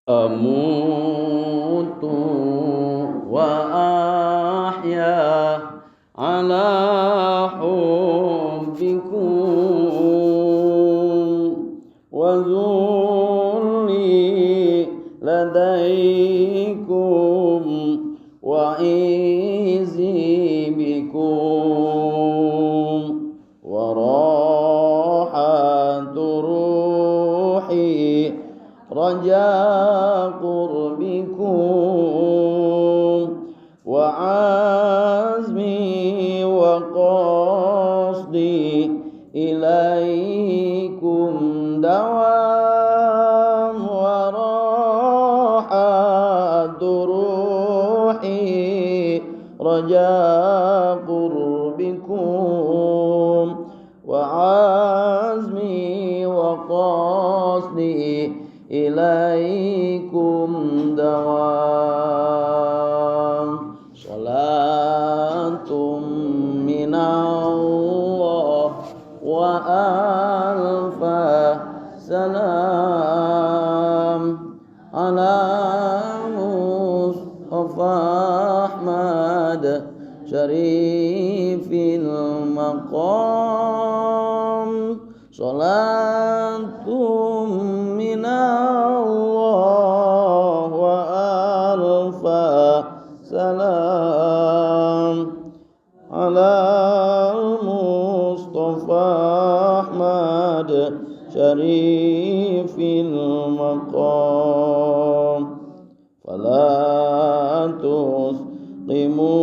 أموت وأحيا على حبكم وذلي لديكم وعزي بكم وراحة روحي رجاء قربكم وعزمي وقصدي إليكم دوام وراحة روحي رجاء قربكم وعزمي وقصدي إليكم دوام. صلاة من الله وألف سلام على مصطفى أحمد شريف المقام. صلاة من الله وألف سلام على المصطفى أحمد شريف المقام. فلا تسقموني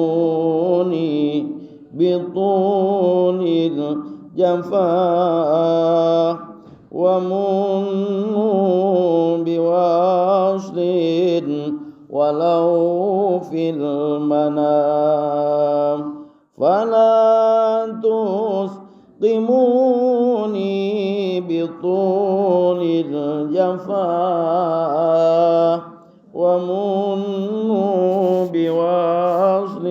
بطول الجفا ومنوا بوصل ولو في المنام. فلا تسقموني بطول الجفا ومنوا بوصل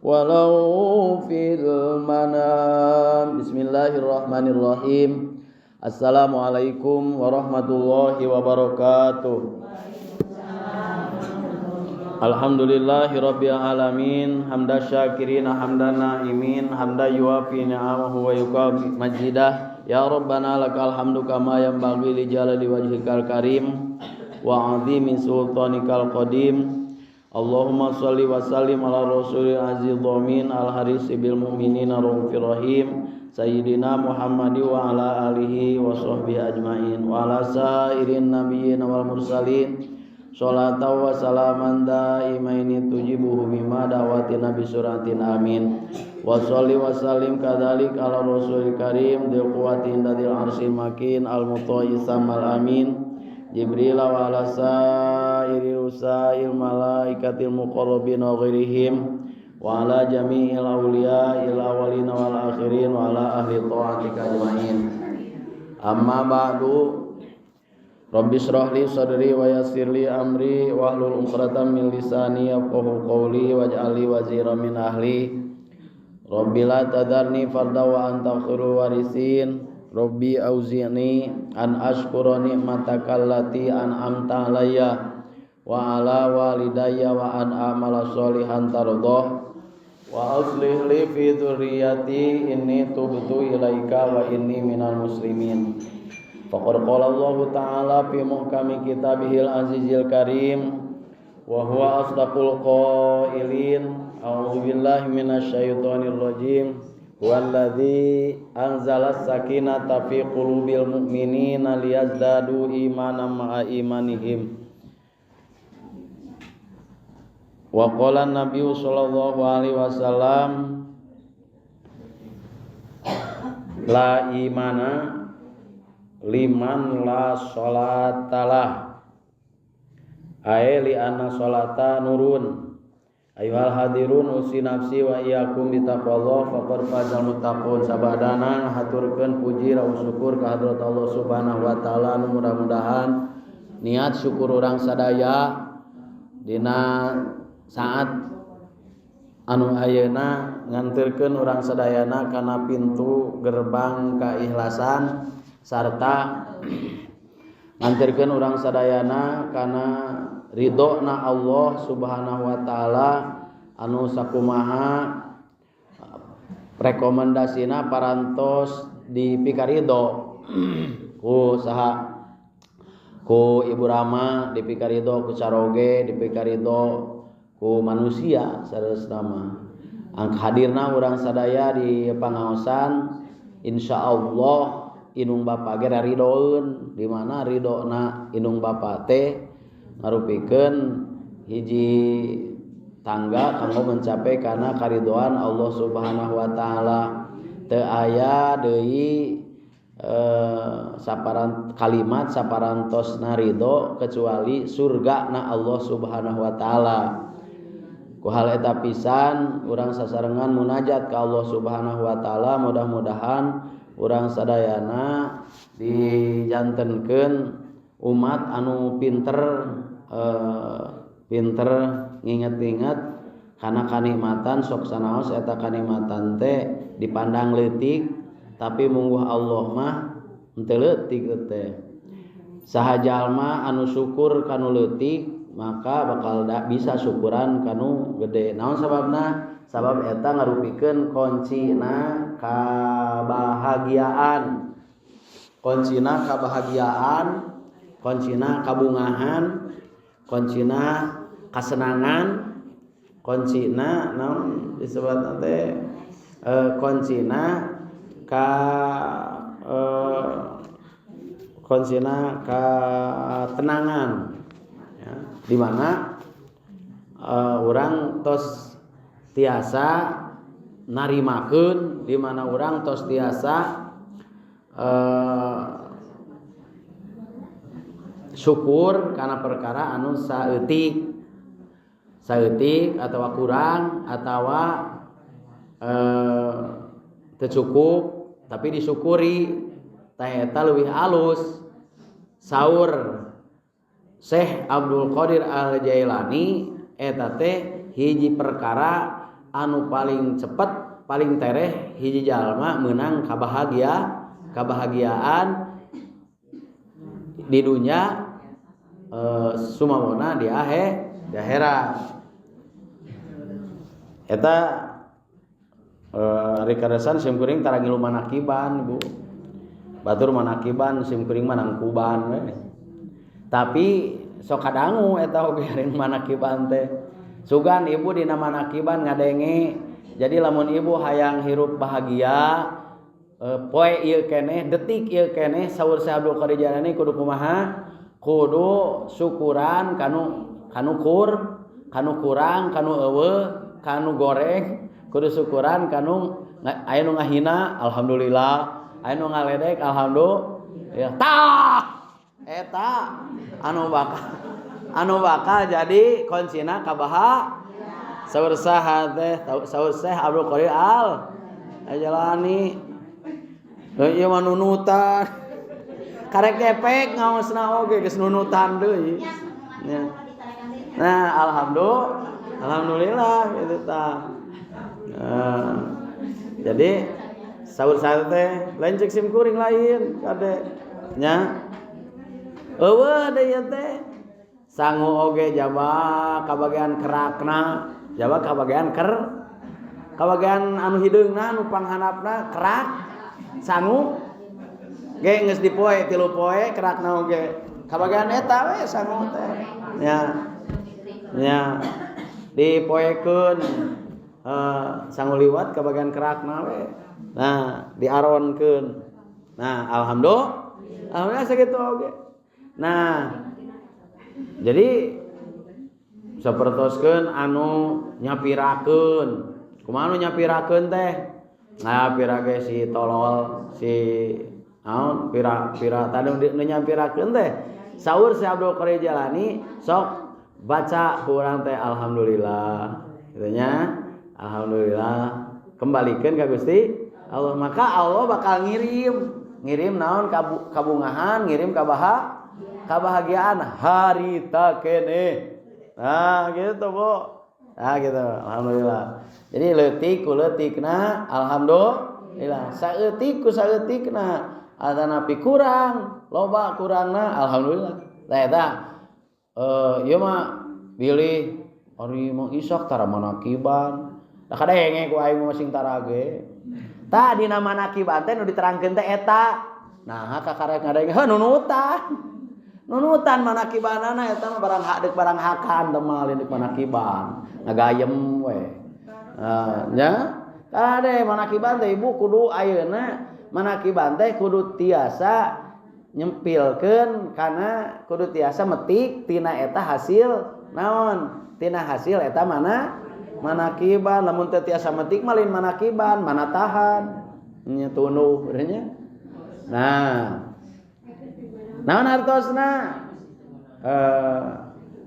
ولو في المنام. Bismillahirrahmanirrahim. Assalamualaikum warahmatullahi wabarakatuh. Alhamdulillahi rabbil alamin, hamda syakirin hamdan naimin, hamda yuafi ni'amahu wa yukafi majidah. Ya Rabbana lakal hamdu kama yanbaghi li jalali wajhikal karim wa 'azimi sultanikal qadim. Allahumma shalli wa sallim ala rasulil aziz dhamin al harisi bil mu'minina raufir rahim sayyidina Muhammad wa ala alihi wa sahbihi ajmain wa ala sairin nabiyyin wal mursalin. Salatan wa salaman daimaini tujibuhu bima da'wati nabi suratin amin. Wa sholli wa sallim kadzalik ala rasulil karim dzil quwwati indadil arsyil makin al muta'i samal amin Jibril wa ala sairil usail malaikatil muqarrabin wa ghairihim wa ala jami'il awliya'il awwalin wal akhirin wa ala ahli ta'atika ajmain. Amma ba'du. Rabbi shrah li sadri wa yassir li amri wahlul 'uqdatam min lisani yafqahu qawli waj'al li waziran min ahli. Rabbi la tadharni farda wa anta khairul warisin. Rabbi auzi'ni an ashkura ni'mataka allati an'amta alayya wa ala walidayya wa an a'mala sholihan tardah wa aslih li fi dzurriyyati inni tubtu ilaika wa inni minal muslimin. Faqad qala Allah ta'ala fi muhkami kitabihil azizil karim wa huwa asdaqul qailin. A'udzu billahi minasyaitonir rajim. Huwallazi anzala sakinata fi qulubil mu'minina liyazdadu imanan ma'a imanihim. Wa qala an-nabiyyu sallallahu alaihi wasallam la imana liman la sholatalah ae li anna sholata nurun. Ayuhal hadirun usi nafsi wa iyyakum bitaqwallah faqad fazal muttaqun. Sabadana haturkeun puji raos syukur ka hadrat Allah Subhanahu wa taala. Mudah-mudahan niat syukur urang sadaya dina saat anu ayeuna nganterkeun urang sadayana kana pintu gerbang kaikhlasan sarta Nganterkeun urang sadayana kana ridhona Allah Subhanahu wa taala anu sakumaha rekomendasina parantos dipikarido ku saha ku Ibu Rama, dipikarido ku caroge, dipikarido ku manusia saleresna mah. Hadirna urang sadaya di pangaosan, insyaallah indung bapa ge ridoeun, di mana ridona indung bapa teh ngarupikeun hiji tangga kanggo mencapai kana karidoan Allah Subhanahu wa taala. Teu aya deui saparan kalimat saparantosna ridho kecuali surga na Allah Subhanahu wa taala. Ku hal eta pisan urang sasarengan munajat ka Allah Subhanahu wa taala, mudah-mudahan urang sadayana dijantenkeun umat anu pinter, pinter nginget-inget kana kanikmatan, sok sanaos eta kanikmatan teh dipandang leutik tapi mungguh Allah mah henteu leutik teh. Saha jalma anu syukur kanu leutik maka bakal bisa syukuran kanu gede. Naon sababna? Sabab eta ngarupikeun kuncina kabahagiaan. Kuncina kabahagiaan, kuncina kabungahan, kuncina kasenangan, kuncina naon disebutna teh, kuncina ka kuncina katenangan, ya, di mana urang tos tiasa narimakeun, di mana urang tos tiasa syukur karena perkara anu saeutik, saeutik atawa kurang atawa teu cukup tapi disyukuri tah eta leuwih alus. Saur Syekh Abdul Qadir Al Jailani eta teh hiji perkara anu paling cepet paling tereh hiji jalma meunang kabahagiaan di dunia, sumamona di akhirat. Eta ari karesan sim kuring tara ngilu manakiban, Bu. Batur manakiban sim kuring mah nangkuban we. Tapi sok kadangu eta oge ari manakiban teh. Sugan ibu dina manakiban ngadenge. Jadi lamun ibu hayang hirup bahagia, poe ieu keneh, detik ieu keneh, saur Syekh Abdul Qadir Jailani kudu kumaha? Kudu syukuran kanu kanu kurang, kanu eueuh, kanu goreng, kudu syukuran kanu aya nu ngahina, alhamdulillah, aya nu ngaledek, alhamdulillah. Tah, eta anu bakal jadi kuncina kabaha saur saha teh, saur Syekh Abdul Qadir Al Jailani. Ieu mah nunutan. Karek kepek ngaosna oge geus nunutan deui. Ya. Nah, alhamdulillah gitu tah. Nah, jadi saur saya teh lain cek sim kuring lain kade nya. Eueuh deui teh. Sangu oge jaba kabagian kerakna, jaba kabagian kabagian anu hideungna anu panghandapna kerak sangu ge geus dipoe 3 poe kerakna oge kabagian eta we sangu teh nya. Nya dipoekeun sangu liwat kabagian kerakna we. Nah, diaronkeun. Nah, alhamdulillah sakitu oge. Nah, jadi sapertoskeun anu nyapirakeun. Kumaha anu nyapirakeun teh? Nah, pira ge si tolol si naon pira tadi nu nyampirakeun teh. Saur si Abdul Qadir Jailani sok baca ku urang teh alhamdulillah. Kitu nya. Alhamdulillah. Kembalikeun ka Gusti Allah, maka Allah bakal ngirim, ngirim naon kabungahan, ngirim kabahagiaan harita keneh. Nah, gitu, Bu. Nah, gitu. Alhamdulillah. Jadi leutik ku leutikna alhamdulillah. Saeutik ku saeutikna. Atanapi kurang, loba kurangna alhamdulillah. Tah eta ieu mah bilih ari Mang Isak tara manakiban. Da kadenge ku aing mah sing tarage. Tah dina manakiban teh nu diterangkeun teh eta. Nah, kakarek ngadenge heuh nunutan. Nunutan manakibanana eta mah barang hak deuk barang hakan teh mah lain deuk manakiban. Ngagayem we. Nah, nya kade manakiban teh ibu kudu ayeuna manakiban teh kudu tiasa nyempilkeun kana kudu tiasa metik tina eta hasil naon tina hasil eta mana manakiban lamun teu tiasa metik mah lain manakiban mana tahan nya tunduh nya. Nah naon hartosna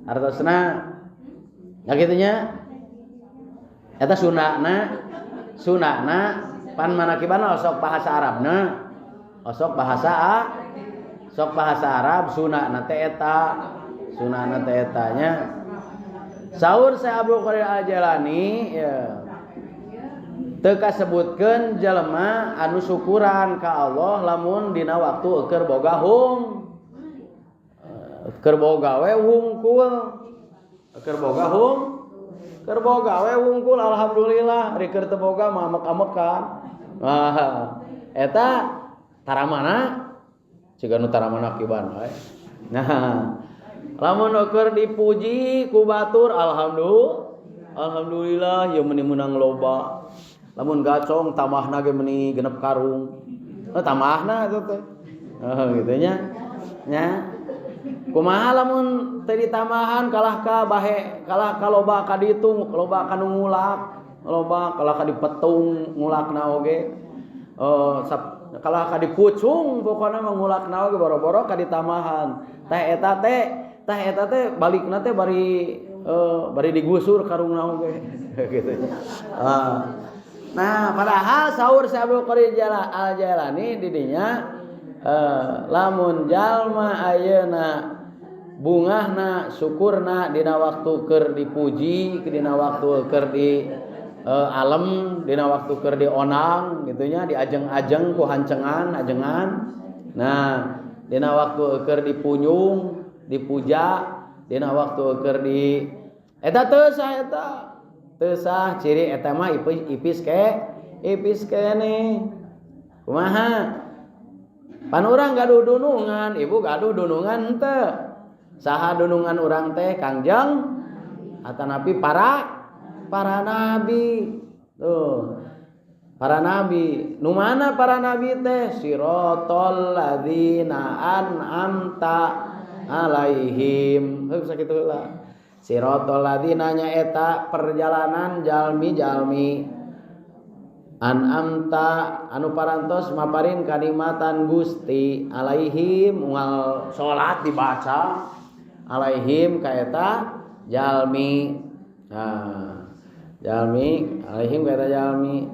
hartosna nah kitu nya eta sunahna sunahna pan manakiban osok bahasa Arabna osok bahasa A sok bahasa Arab sunahna teh eta sunahna teh eta nya. Saur Syekh Abdul Qadir Al-Jailani ya teu kasebutkeun jelema anu syukuran ka Allah lamun dina waktu keur boga hung keur boga we hungkul keur boga hung keur boga we wungkul alhamdulillah ari keur teu boga mah amek-amekan. Nah eta taramana siga nu taramana kiban we. Nah lamun keur dipuji ku batur alhamdulillah alhamdulillah ieu meuni meunang loba. Lamun gacong tambahna ge meuni genep karung. Oh, tambahna eta teh. Oh kitu nya. Nya kumaha lamun teu ditambahan kalah ka bahe kalah ka loba ka ditu loba ka nu ngulak loba kalah ka dipetung ngulakna oge kalah ka dipucung pokona mah ngulakna oge boro-boro ka ditambahan tah eta teh balikna teh bari bari digusur karungna oge gitu. Nah padahal saur Syekh Abdul Qadir Al-Jailani di dinya lamun jalma ayeuna bungahna syukurna dina waktu keur dipuji dina waktu keur di alem dina waktu keur dionang gitunya diajeng-ajeng ku hancengan ajengan. Nah dina waktu keur dipunyung dipuja dina waktu keur di eta teu sah eta teu sah ciri eta mah ipis ke ipis kene kumaha pan urang gaduh dunungan ibu gaduh dunungan henteu saha dunungan urang teh Kangjeng atanapi para nabi tuh para nabi nu mana para nabi teh siratal ladzina an'amta alaihim heuh sakitu heula siratal ladzina nya eta perjalanan jalmi-jalmi an'amta anu parantos maparin kanikmatan Gusti alaihim unggal salat dibaca alaihim kaeta jalmi. Nah jalmi alaihim kaeta jalmi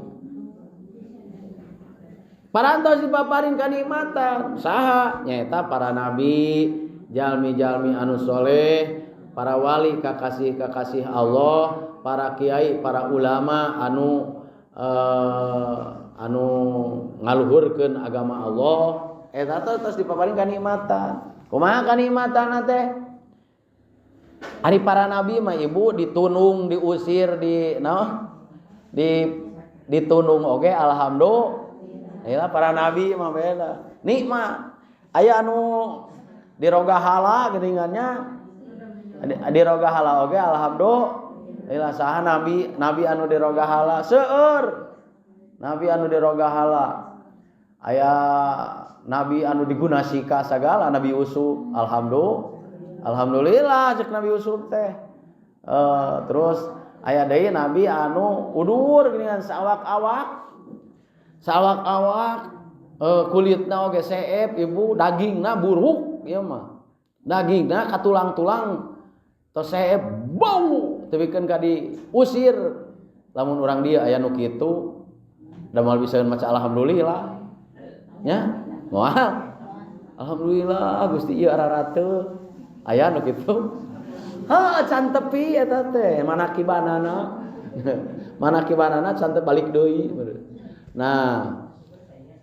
parantos dipaparin kanikmatan saha nyaeta para nabi jalmi-jalmi anu soleh para wali kakasih-kakasih Allah para kiai para ulama anu anu ngaluhurkeun agama Allah eta teh tos dipaparin kanikmatan. Kumaha kanikmatan teh? Ari para nabi mah ibu ditunung diusir di naon di ditunung oge alhamdulillah para nabi mah beda nikmat. Aya anu dirogahala geuningannya dirogahala oge alhamdulillah saha nabi nabi anu dirogahala seueur nabi anu dirogahala aya nabi anu digunasika sagala Nabi Yusuf alhamdulillah cek Nabi Yusuf teh. Terus aya deui nabi anu udur geuningan sawak-awak sawak-awak kulitna oge seep ibu dagingna buruk ieu mah dagingna katulang-tulang tos seep bau tebikeun ka diusir. Lamun urang dieu aya nu kitu da moal bisa maca alhamdulillah nya moal alhamdulillah Gusti ieu ararate aya nu kitu ha can tepi eta teh manakibanana manakibanana can teu balik deui. Nah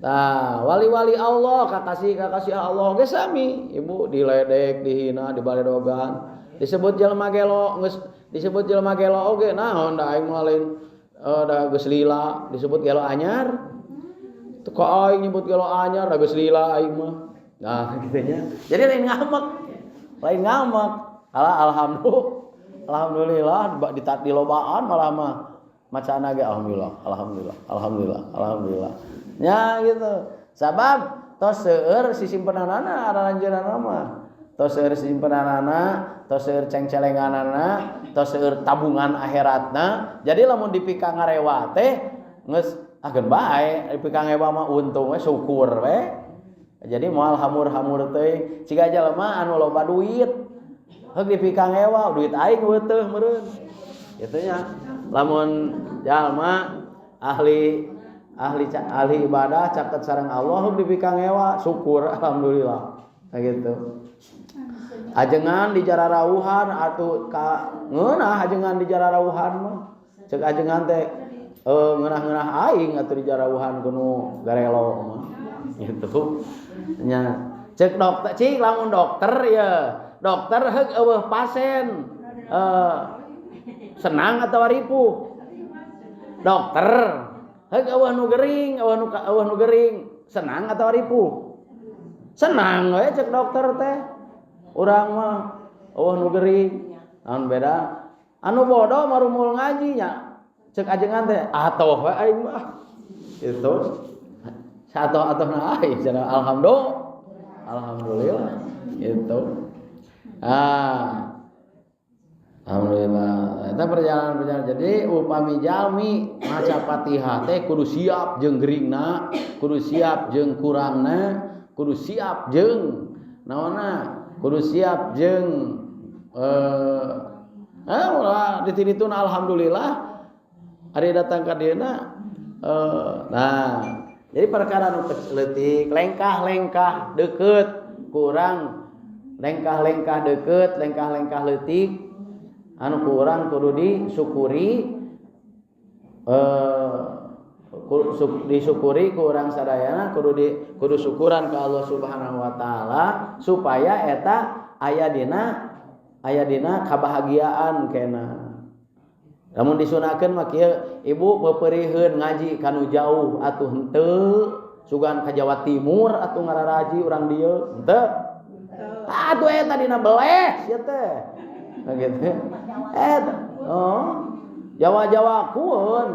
Nah, wali-wali Allah kakasih Allah ge sami, ibu diledek, dihina, dibaledogan, disebut jelema gelo geus disebut jelema gelo oge naon da aing mah lain da geus lila disebut gelo anyar. Teu ka aing nyebut gelo anyar da geus lila aing mah. Nah, kitu nya. Jadi lain ngambek. Lain ngambek. Ala alhamdulillah dilobaan malah mah macana ge alhamdulillah, alhamdulillah, alhamdulillah, alhamdulillah. Nya gitu. Sabab tos seueur sisimpenanana aranjeunana mah. Tos seueur sisimpenanana, tos seueur cengcelenganana, tos seueur tabungan akhiratna. Jadi lamun dipika ngarewa teh geus ageun bae, dipika ngewa mah untung we syukur we. Jadi moal hamur-hamur teuing. Siga jelema anu loba duit. Heug dipika ngewa duit aing weuteuh meureun. Kitu nya. Lamun jalma ahli ibadah caket sareng Allah dipika ngewa syukur alhamdulillah kayak gitu. Ajengan di jararauhan atuh ka ngeunah ajengan di jararauhan mah cek ajengan teh ngeunah-ngeunah aing atuh di jararauhan kuno garelo mah gitu nya. Cek dokter cik lamun dokter ya dokter heug eueuh pasien senang atau ripuh dokter heug eueuh nu gering eueuh nu gering senang atau ripuh senang we cek dokter teh urang mah eueuh nu gering naon beda anu bodoh marumul ngaji nya cek ajengan teh atoh we aing mah gitu satoh-atohna aing cenah alhamdulillah gitu. Ah alhamdulillah eta perjalanan-perjalanan. Jadi upami jalmi maca Fatihah teh kudu siap jeung geringna, kudu siap jeung kurangna, kudu siap jeung naonna, kudu siap jeung ulah ditituna alhamdulillah ari datang ka dieuna. Nah jadi perkara nu leutik lengkah-lengkah deukeut kurang lengkah-lengkah deukeut lengkah-lengkah leutik anu kurang kudu disyukuri disyukuri ku urang sadayana kudu syukuran ke Allah Subhanahu wa taala supaya eta aya dina kabahagiaan kena. Lamun disunahkeun mah kieu ibu pepeuriheun ngaji kanu jauh atuh henteu sugan ka Jawa Timur atuh ngararaji urang dieu henteu atuh eta dina beleh sia teh. Nah, gitu. Oh, Jawa-Jawa kueun.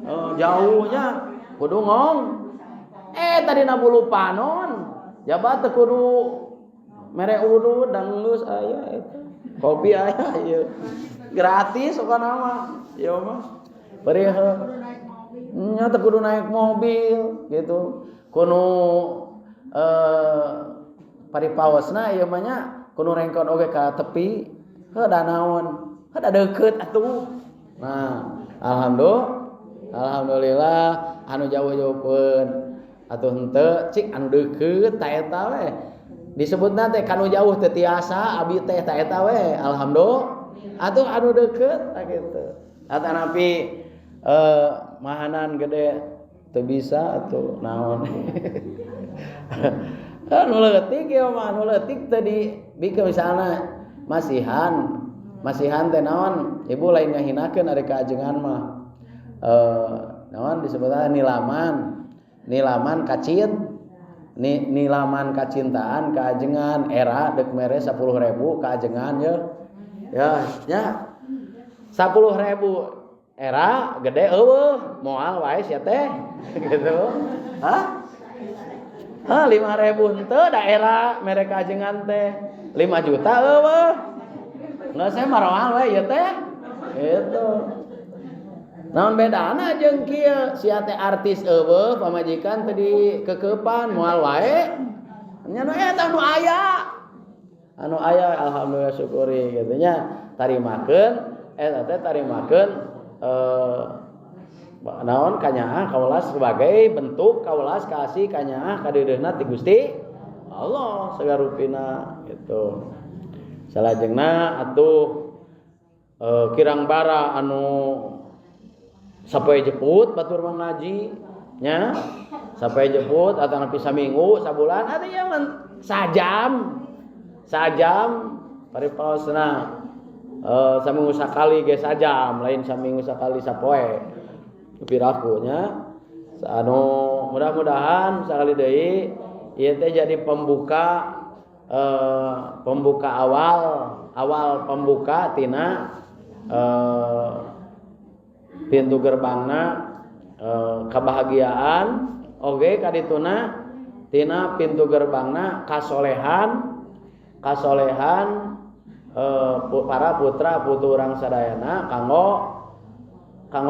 Oh, jauhnya kudu ngong. Tadi na bulu panon. Jabat teu kudu mere udud dan geus aya eta. Kopi aya ieu. Gratis sokana mah. Ieu mah. Perih. Nya teu kudu naik mobil gitu. Kudu paripaosna ieu mah nya kudu rengkon oge ka tepi. Heuh da naon? Heuh da deukeut atuh. Nah, alhamdulillah anu jauh-jauhkeun atuh henteu cik anu deukeut ta eta we. Disebutna teh kanu jauh teu tiasa abi teh ta eta we. Alhamdulillah atuh anu deukeut ta kitu. Atanapi mahanan gede teu bisa atuh naon. Anu leutik ieu mah anu leutik teh di bikeun misalna masihan teh naon ibu lain ngahinakeun ari ka ajengan mah naon disebutna nilaman kacit nilaman kacintaan ka ajengan era deuk mere 10.000 ka ajengan ye ya nya 10.000 era gede eueuh moal wae sia teh gitu. Hah? Hah 5.000 henteu da era mere ka ajengan teh 5 juta eueuh. Nggak saya maroal we ieu teh. Gitu. Naon bedana jeung kieu sia teh artis eueuh pamajikan teh di kekeupan moal wae. Nya nu eta nu aya. Anu aya alhamdulillah syukuri kitu nya. Tarimakeun eta teh tarimakeun naon kanyaah kawelas sebagai bentuk kawelas kasih kanyaah kadeudeuhna ti Gusti Allah sagarupina gitu. Salajengna atuh kirang bara anu sapoe jeput batur mah ngaji nya Sampai jemput atau nepi saminggu, sabulan atau ya sajam. Sajam paripaosna. Saminggu sakali ge sajam, lain saminggu sakali sapoe. Piraku nya. Anu mudah-mudahan sakali deui ieu teh jadi pembuka pembuka awal pembuka tina pintu gerbangna kebahagiaan oge kadituna tina pintu gerbangna kasolehan para putra putu urang sadayana kanggo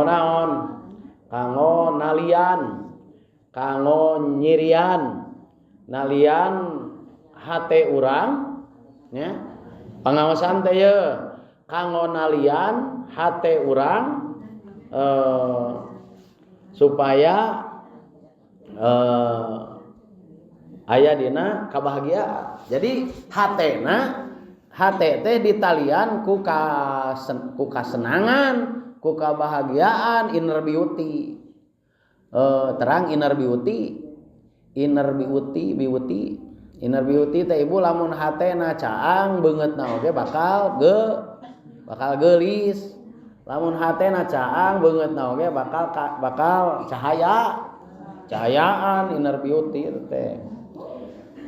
naon, kanggo nalian, kanggo nyirian, nalian hate urang nya pangaosan teh ye kanggo nalian hate urang supaya aya dina kabahagiaan. Jadi hatena hate teh ditalian ku kasenangan, ku kabahagiaan, inner beauty. Terang inner beauty, inner beauty, beauty, inner beauty teh ibu lamun hatena caang beungeutna oge bakal geulis. Lamun hatena caang beungeutna oge bakal cahaya, cahayaan inner beauty teh.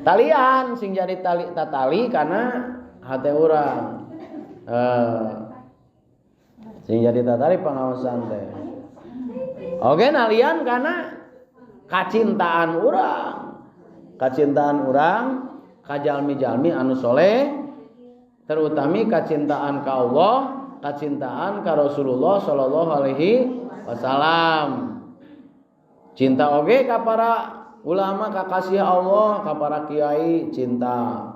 Talian sing jadi tali tatali karena hate urang. Sing jadi tatali pangaosan teh. Oke, nalian karena kacintaan urang. Kacintaan urang ka jalmi-jalmi anu soleh, terutami kacintaan ka Allah, kacintaan ka Rasulullah sallallahu alaihi wasallam. Cinta oge ka para ulama, ka kasih Allah, ka para kiai cinta.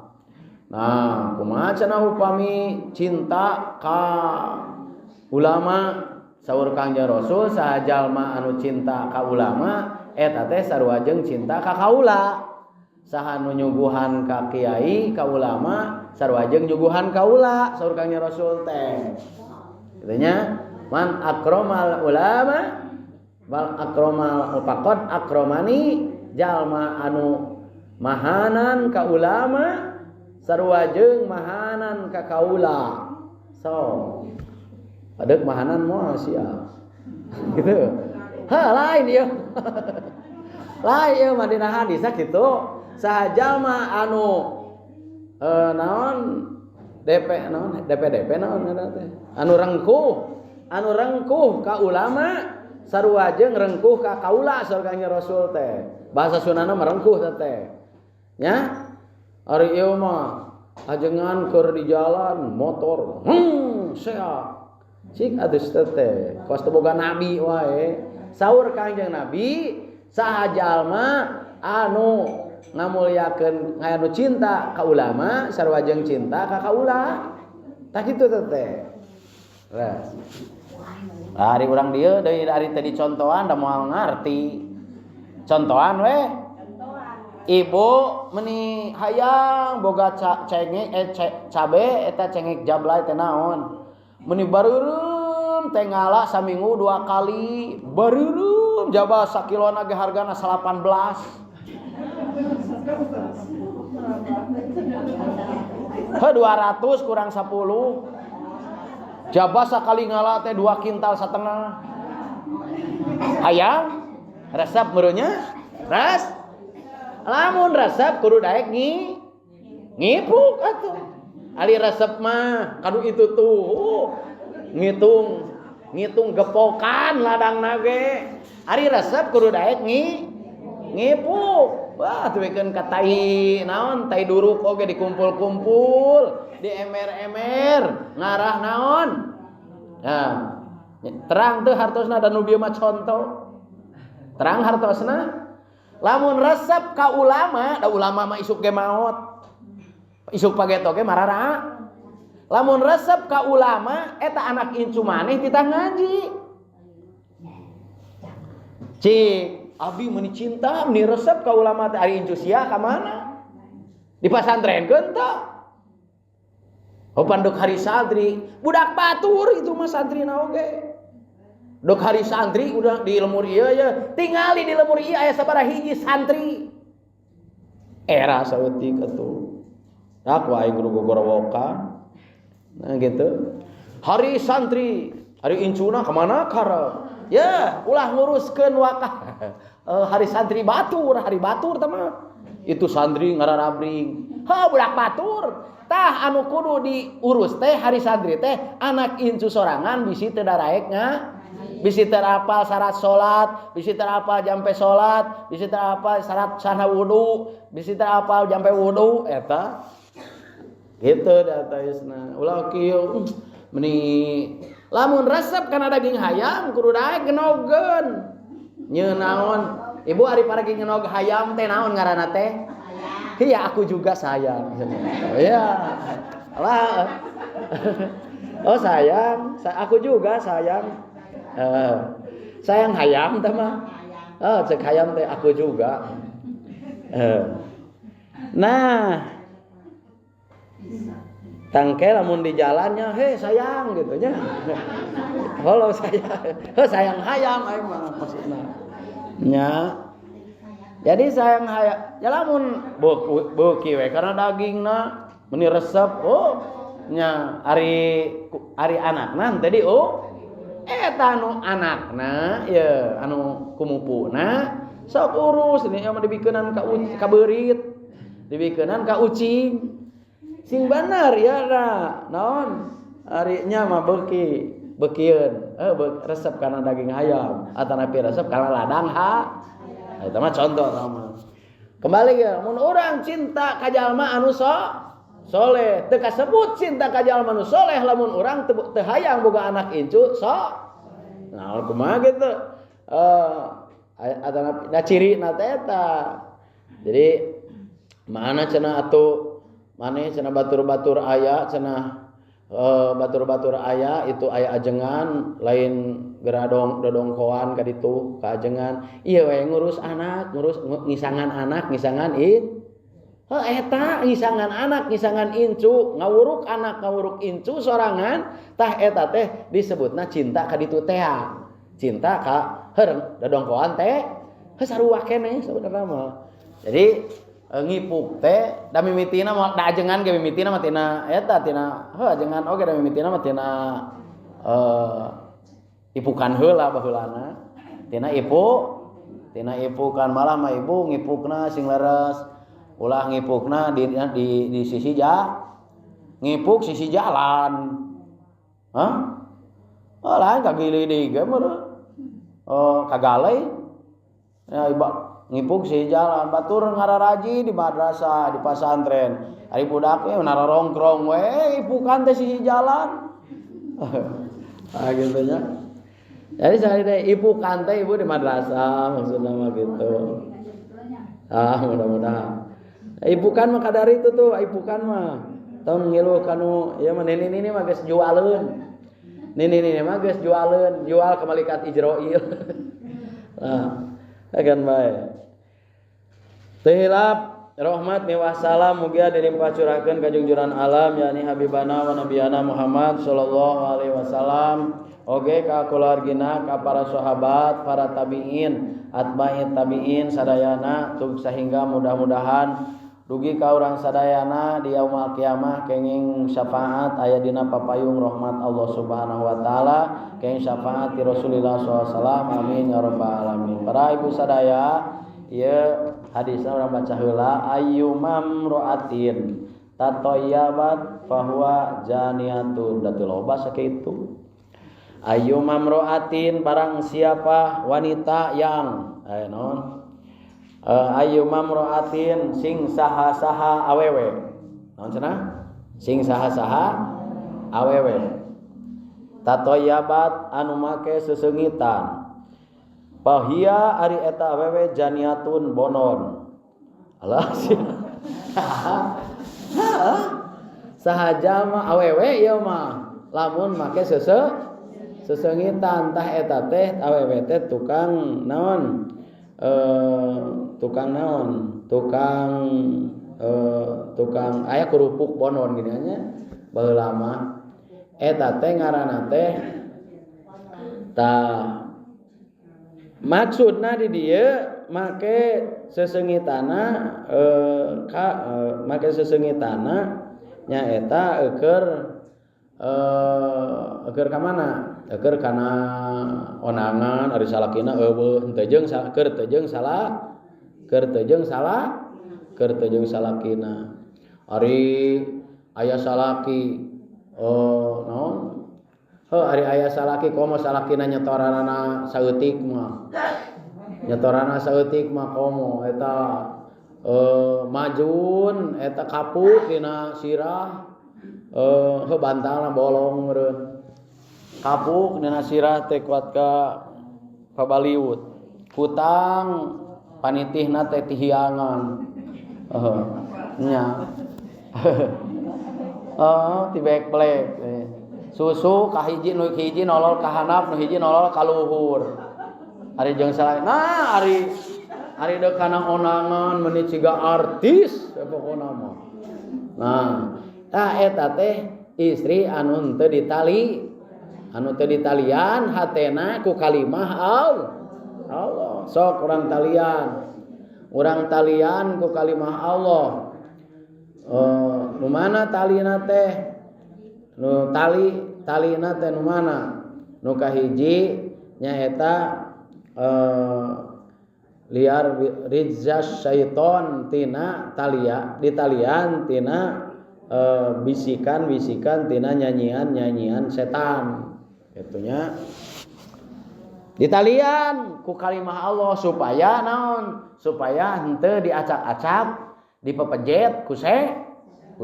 Nah, kumaha cenah upami cinta ka ulama? Saur Kangjeng Rasul saha jalma anu cinta ka ulama eta teh sarua jeung cinta ka kaula. Saha nu nyuguhan ka kiai ka ulama sarua jeung nyuguhan kaula, saur Kangjeng Rasul teh. Kitu nya, man akramal ulama bal akramal faqad akramani, jalma anu mahanan ka ulama sarua jeung mahanan ka kaula. So adek mahanan moal sia. Gitu. Ha lain ieu. Lain ieu mah dina hadis kitu. Saha jalma anu naon DP naon DPDP naon ngaranna teh. Anu rengkuh ka ulama sarua jeung rengkuh ka kaula saur Kangjeng Rasul teh. Bahasa Sundana mah rengkuh teh. Nya ari ieu mah ajengan keur di jalan motor. Sea. Cik atuh teh kos teu boga nabi wae. Saur Kangjeng Nabi saha jalma anu ngamulyakeun anu cinta ka ulama sarua jeung cinta ka kaula. Tah kitu teh. Res. Ari urang dieu deui ari teh dicontohan da moal ngarti. Contohan we. Ibu meni hayang boga cengek cabe eta cengek jablay teh naon. Meni bareureum teh ngala saminggu 2 kali, bareureum jaba sakilona ge hargana 18. He 200 kurang 10. Jaba sakali ngala teh 2 kintal setengah. Hayang resep meureunnya? Res. Lamun resep kudu daek ngipuk atuh. Ali resep mah kadu itu tuh ngitung gepokan ladang nage. Ari resep kudu daek ngipuk. Wah tuikeun ka tai naon tai duruk oge dikumpul-kumpul, di emer-emer, ngarah naon. Nah, terang teu hartosna da nu bieu mah contoh. Terang hartosna. Lamun resep ka ulama, da ulama mah isuk ge maot. Isuk pageto ge marara. Lamun resep ka ulama eta anak incu maneh titah ngaji. Cik, abi meuni cinta meuni resep ka ulama teh ari incu sia ka mana? Di pasantrenkeun teh. Oh panduk hari santri, budak batur itu mah santrina oge. Dok hari santri udah di lemur ieu ya, tingali di lemur ieu aya sabaraha hiji santri. Era saeutik atuh. Aku aing kudu gogorowokan. Nah gitu. Hari santri, hari incuna kemana karep? Ya, ulah nguruskeun wakah. Hari santri batur, hari batur tah mah. Itu santri ngararabring. Ha budak batur. Tah anu kudu diurus teh hari santri teh anak incu sorangan bisi teu daraek nga, bisi teu apal syarat salat, bisi teu apal jampe salat, bisi teu apal syarat sahna wudu, bisi teu apal jampe wudu eta. Gitu dataisna. Ulah kieu meni lamun resep kana daging hayam kudu daek genogeun. Nyeun naon? Ibu ari paragi ngenog hayam teh naon ngaranna teh? Iya, aku juga sayang. Iya. Lah. Oh sayang, aku juga sayang. Sayang hayam teh mah. Oh, cek hayam teh aku juga. Nah, tangke lamun di jalannya, hei sayang gitu nya. Halo sayang, heh sayang hayam aing mah maksudna. Nya. Jadi sayang hayam, ya lamun beuki we karena dagingna meni resep, oh nya ari ari anakna tadi oh eta anu anakna ya anu kumupuna sok urus ini mah dibikeunan ka beurit, dibikeunan ka ucing. Sing bener ya da naon ari nya mah beuki beukieun resep kana daging hayam atanapi resep kana ladang ha. Nah, itu mah contoh sama. Kembali ya, mun urang cinta ka jalma anu soleh, teu kasebut cinta ka jalma anu soleh lamun urang teu hayang boga anak incu so. Nah, kumaha gitu. Atanapi da ciri na teh eta. Jadi mana cenah atuh maneh cenah batur-batur aya cenah batur-batur aya itu aya ajengan lain geradong dodongkoan ka ditu ka ajengan ieu we ngurus anak ngurus ngisangan anak ngisangan in heuh eta ngisangan anak ngisangan incu ngawuruk anak ngawuruk incu sorangan tah eta teh disebutna cinta ka ditu teh cinta ka heureuh dodongkoan teh heuh sarua keneh sabenerna mah. Jadi ngipuk teh da mimitina mah da ajengan ge mimitina mah tina eta tina heuh ajengan oge da mimitina mah tina ipukan heula baheulana tina ipu tina ipukan malah mah ibu ngipukna sing leres ulah ngipukna di sisi ngipuk sisi jalan. Hah? Oh lain kagilidi ge meureun. Oh kagalei ya iba ngipuk sisi jalan batur ngararaji di madrasah di pasantren ari budak we narorongkrong we ipukan teh sisi jalan. Ah gitu nya. Jadi saya teh ipukan teh ibu di madrasah maksudna mah gitu. Ah mudah-mudahan. Ipukan mah kadar itu tuh ipukan mah. Tong ngilu kanu ieu mah nini-nini mah geus jualeun. Nini-nini mah geus jualeun, jual ke malaikat Ijroil. Nah, akan bae. Tehilap rahmat miwah salam mugia dilimpah curahkeun ka jungjuran alam yakni habibana wa nabiyana Muhammad sallallahu alaihi wasallam oge ka keluargina ka para sahabat para tabiin atba'i tabiin sadayana tug sahingga mudah-mudahan dugi ka urang sadayana di yaumul kiamah kenging syafaat aya dina papayung rahmat Allah Subhanahu wa taala kenging syafaat ti Rasulillah sallallahu alaihi wasallam amin ya rabbal alamin. Para ibu sadaya ieu hadisna urang baca heula ayyumam ra'atin tatoyabat fahuwa janiatun da teu loba sakitu. Ayyumam ra'atin barang siapa wanita yang naon ayyumam ra'atin sing saha-saha awewe naon cenah sing saha-saha awewe tatoyabat anu make sesengitan pahia ari eta awewe janiatun bonon. Alah sia. Saha jalma awewe ieu mah lamun make sesengitan tah eta teh awewe teh tukang naon? Tukang naon? Tukang tukang aya kerupuk bonon gini nya baheula mah. Eta teh ngaranna teh Tah, maksudna di dieu make seseungitana ka make seseungitana nyaeta eueur eueur ka mana? Eueur kana ondangan, ari salakina euweuh, henteu jeung keur teu jeung salah, keur teu jeung salah, keur teu jeung salakina. Ari aya salaki naon? Heuh, ari aya salaki komo salakina nyetoranana saeutik mah. Nyetorana saeutik mah komo eta majun eta kapuk dina sirah, heuh, bantalna bolong meureun. Kapuk dina sirah teh kuat ka pabaliut. Kutang panitihna teh tihiangan. Heuh, nya. Oh, ti blek. Susu kahiji, nu hiji nolol ka handap, nu hiji nolol ka luhur. Ari jeung salaki. Nah, ari ari deuk kana ondangan meuni ciga artis pokona mah. Nah, tah eta teh istri anu teu ditali, anu teu ditalian hatena ku kalimah Allah. Allah. Sok urang talian. Urang talian ku kalimah Allah. Nu mana talina teh? Nu tali talina teh nu mana? Nu kahiji nyaeta liar rijzas syaiton, tina talia, ditalian tina bisikan-bisikan, tina nyanyian-nyanyian setan. Itunya ditalian ku kalimah Allah supaya naon? Supaya henteu diacak-acak, dipepejet ku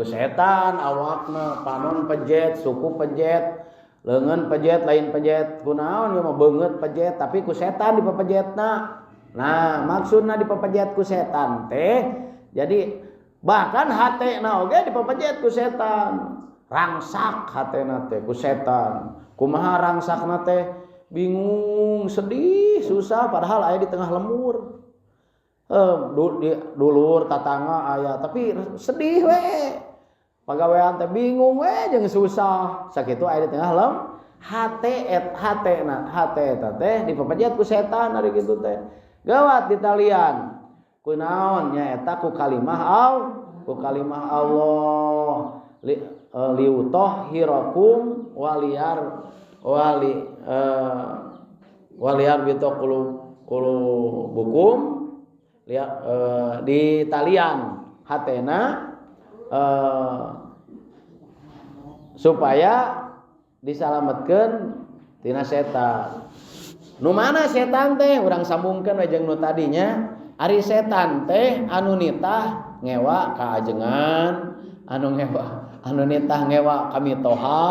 setan awakna, panon pejet, suku pejet, leungeun pejet, lain pejet kunaon ieu mah, beungeut pejet, tapi ku setan dipepejetna. Nah, maksudna dipepejet ku setan teh jadi bahkan hatena oge dipepejet ku setan. Rangsak hatena teh ku setan. Kumaha rangsakna teh? Bingung, sedih, susah, padahal aya di tengah lembur. Di dulur tatangga aya, tapi sedih we. Pagawean teh bingung we jeung susah. Sakitu aya di tengah lem hate et hate na hate eta teh dipepejet ku setan ari kitu teh. Gawat ditalian. Ku naon? Nyaeta ku kalimah Allah, ku kalimah Allah. Liutahhirakum waliyar wali waliyar bito qulubukum lihat, di talian hatena supaya disalametkeun tina setan. Nu mana setan teh? Urang sambungkeun we jeung nu tadinya. Ari setan teh anu nitah ngewa ka ajengan, anu ngewa, anu nitah ngewa ka mitoha,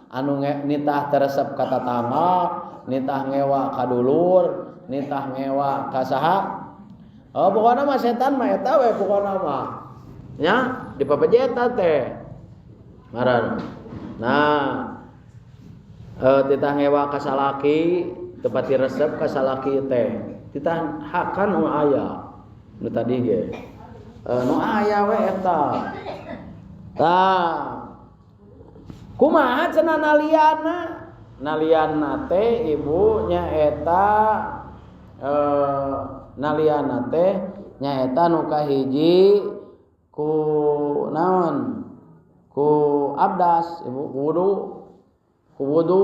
anu nitah teresep ka tatangga, nitah ngewa ka dulur, nitah ngewa ka saha. Oh, pokokna mah setan mah eta we pokokna mah. Nya, dipepejetan teh. Maran. Nah, titah ngewa ka salaki, teu pati resep ka salaki teh. Titah hakan nu aya. Nu tadi ge. Nu aya we eta. Tah. Kumaha cenah nalianna? Nalianna teh ibu nyaeta nalianna teh nyaeta nu kahiji ku naon? Ku abdas, ibu, wudu. Ku wudu.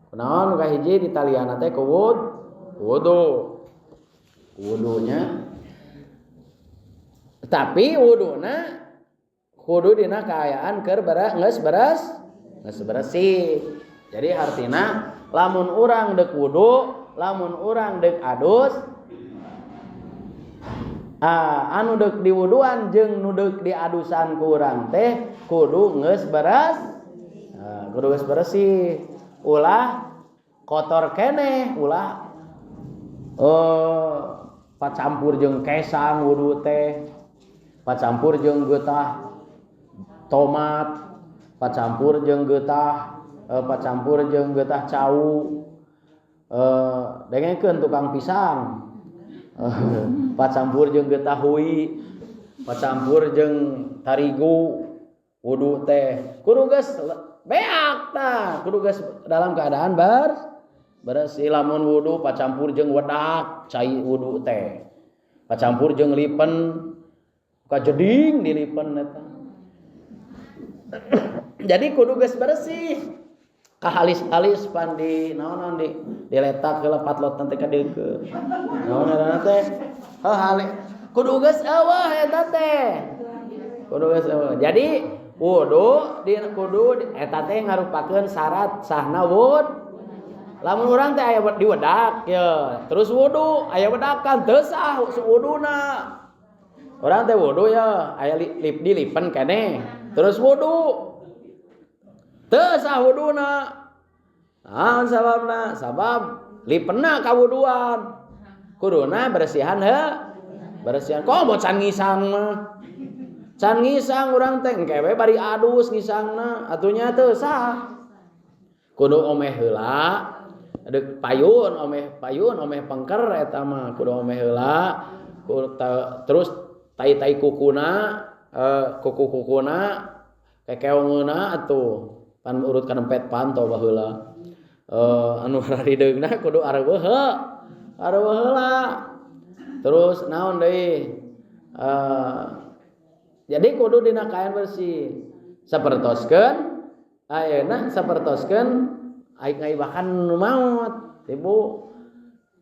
Kunaon nu kahiji ditalianna teh ku wudu. Wudunya. Tapi wuduna kudu dina kaayaan keur geus beres, geus bersih. Jadi artina lamun urang deuk wudu, lamun urang deuk adus, anu deuk diwuduan jeung nu deuk diadusan ku urang teh kudu geus beres, kudu geus bersih. Ulah kotor keneh, ulah pacampur jeung kesang wudu teh, pacampur jeung getah tomat, pacampur jeung getah pacampur jeung getah cau, dengekeun tukang pisang, pacampur jeung getah hui, pacampur jeung tarigu wudu teh. Kudu geus beak tah, kudu geus dalam keadaan Bersih lamun wudu pacampur jeung wedak cai wudu teh. Pacampur jeung lipen kajeding dilipen eta. Jadi kudu geus bersih. Kahalis-halis pan di naon-naon di diletak heula patlotan teh ka dieu. Naon ngaranna teh? Heuh halis. Kudu geus eueuh eta teh. Kudu geus eueuh. Jadi wudu di kudu eta teh ngarupakeun syarat sahna wudu. Lamun urang teh aya diwedak ya, terus wudu aya wedakan teu sah wuduna. Urang teh wudu ya, aya lip dilipen keneh, terus wudu. Teu sah wuduna. Naon sababna? Sabab lipenna kawuduan. Kuduna bersihan heuh. Bersihan. Kok mau can ngisang mah? Can ngisang urang teh engke we bari adus ngisangna, atunya teu sah. Kudu omeh heula. Deuk payun omeh pengker eta mah kudu omeh heula. Terus tai-tai kukuna, kuku-kukuna kekeongeuna atuh. Pan urut ka nempet panto baheula. Anu rarideungna kudu areuweuh heuh. Areuweuh heula. Terus naon deui? Jadi kudu dina kaayaan bersih. Sapertoskeun ayeuna sapertoskeun aik ngaibakan nu maot. Ibu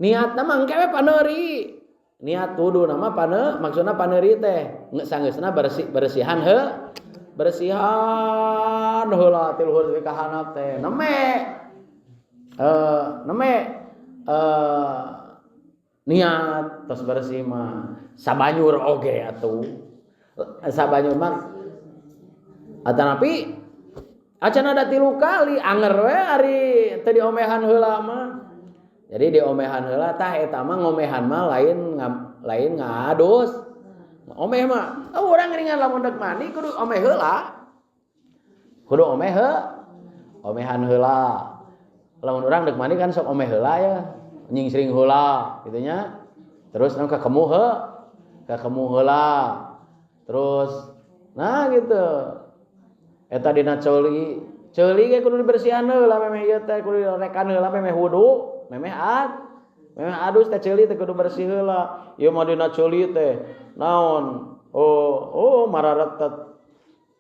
niatna mah engke we paneuri. Niat wuduna mah pane maksudna paneuri teh sanggeusna bersih bersihan heuh. Bersihan heula ti luhur ka handap teh. Neme neme niat tos bersih mah sabanyur oge atuh. Sabanyur mah atanapi acan ada 3 kali anger we ari teu diomehan heula mah. Jadi diomehan heula tah eta mah ngomehan mah lain ngadus. Omeh mah oh, urang ringan lamun deuk mandi kudu omeh heula. Kudu omeh heuh. Omehan heula. Lamun urang deuk mandi kan sok omeh heula ya. Nyingsring heula kitu nya. Terus naon kakemu heuh. Kakemu heula. Terus nah gitu. Eta dina ceuli. Ceuli ge kudu dibersihan heula memeh ieu teh kudu direkan heula memeh wudu, memeh ad. Memeh adus teh ceuli teh kudu bersih heula. Ieu mah dina ceuli teh naon? Oh, mararetet.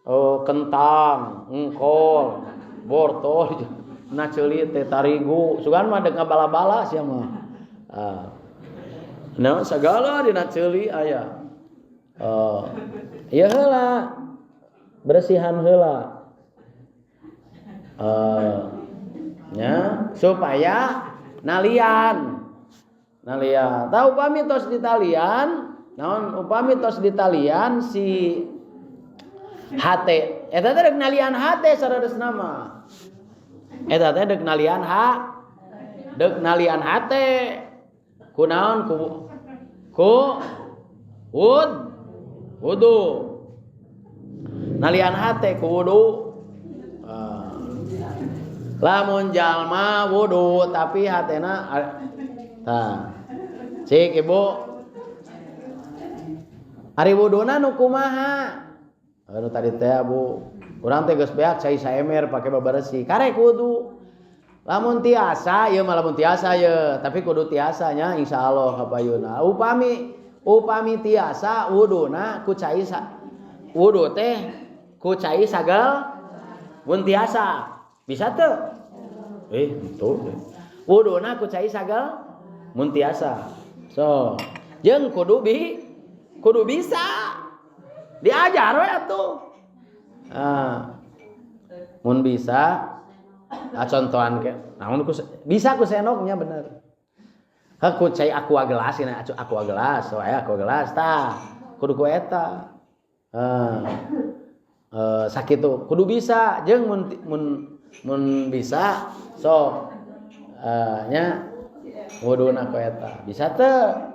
Oh, kentang, engkol, bortol. Na ceuli teh tarigu. Sugan mah deuk ngabala-bala sia mah. Ah. Nah, sagala dina ceuli aya. Oh. Ieu heula. Bersihan heula. Nya supaya nalian. Nalian. Tah upami tos ditalian, naon upami tos ditalian si hate. Eta teh deuk nalian hate sararesna mah. Eta teh deuk nalian ha. Deuk nalian hate. Kunaon ku wud wudu. Nalian hate ku wudu. Lamun jalma wudu tapi hatena tah. Cik ibu. Ari wuduna nu kumaha? Anu tadi teh Bu. Urang teh geus beak cai saemer pake babaresi. Karek wudu. Lamun tiasa ieu mah lamun tiasa ye, tapi kudu tiasa nya insyaallah kapayuna. Upami tiasa wuduna ku cai wudu teh ku cai sagel mun tiasa. Bisa teu? Henteu. Wuduna ku cai sagel mun tiasa. So, jeung kudu kudu bisa. Diajar we atuh. Ah. Mun bisa contohan ke. Naon ku bisa ku sendoknya bener. Heuh ku cai aqua gelas cenah aqua gelas, so aya aqua gelas tah. Kudu ku eta. Sakitu kudu bisa jeung mun bisa sok nya wuduna ku eta. Bisa teu?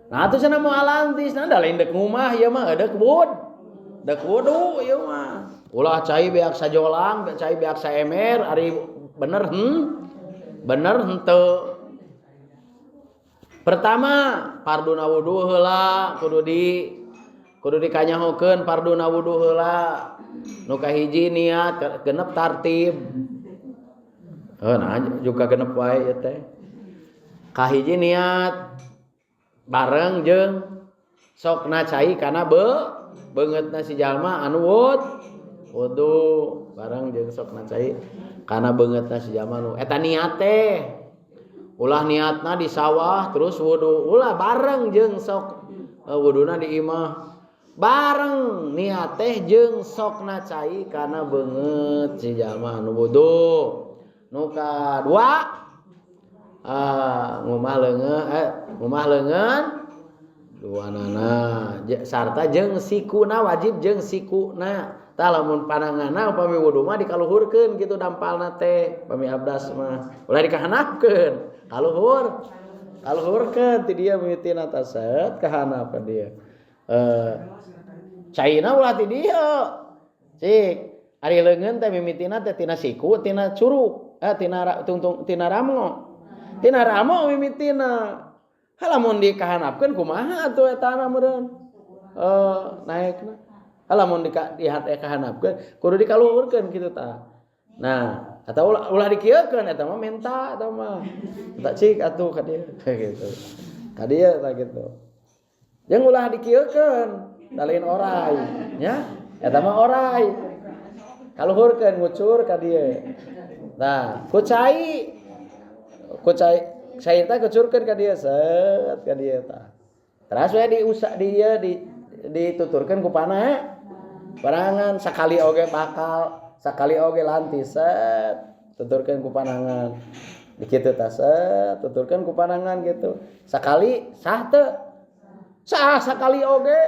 Nah atuh cenah moal lantis, nah da lain deuk ngumah ieu mah deuk wud. Deuk wudu ieu mah. Ulah cai beak sajolang, cai beak saemer, ari bener bener henteu. Pertama, farduna wudu heula kudu dikanyahokeun farduna wudu heula. Nu kahiji niat genep tartib. Nah juga genep wae ieu teh. Kahiji niat bareng jeung sokna cai kana beungeutna si jalma anu wudu bareng jeung sokna cai kana beungeutna si jalma anu eta niat teh. Ulah niatna di sawah terus wudu, ulah bareng jeung sok wuduna di imah. Bareng niat teh jeung sokna cai kana beungeut si jalma anu wudu. Nu kadua ngumah leungeun ngumah leungeun duanana sarta jeung sikuna wajib jeung sikuna. Tah lamun pananganna upami wudu mah dikaluhurkeun kitu dampalna teh pami abdas mah ulah dikahanapkeun kaluhur kaluhurkeun ti dia mimitina tah set kahanap ka dia. Caina ulah ti dieu cik ari leungeun teh mimitina teh tina siku tina curug tina tungtung tina ramo mimitina. Lamun dikahanapkeun kumaha atuh etana meureun naekna. Lamun dikahanapkeun kudu dikaluhurkeun kitu tah. Nah, atau ulah dikieukeun eta mah menta eta mah. Eta cik atuh ka dieu gitu. Ka dieu tah kitu. Jeung ulah dikieukeun da lain orai nya. Eta mah orai. Kaluhurkeun ngucur ka dieu. Nah, ku cai cai teh kucurkeun ka dieu set ka dieu tah. Teras we diusak di dieu dituturkeun ku panah. Panangan sakali oge bakal, sakali oge lanti set tuturkeun ku panangan. Dikitu tah set tuturkeun ku panangan gitu. Sakali sah teu? Sah sakali oge.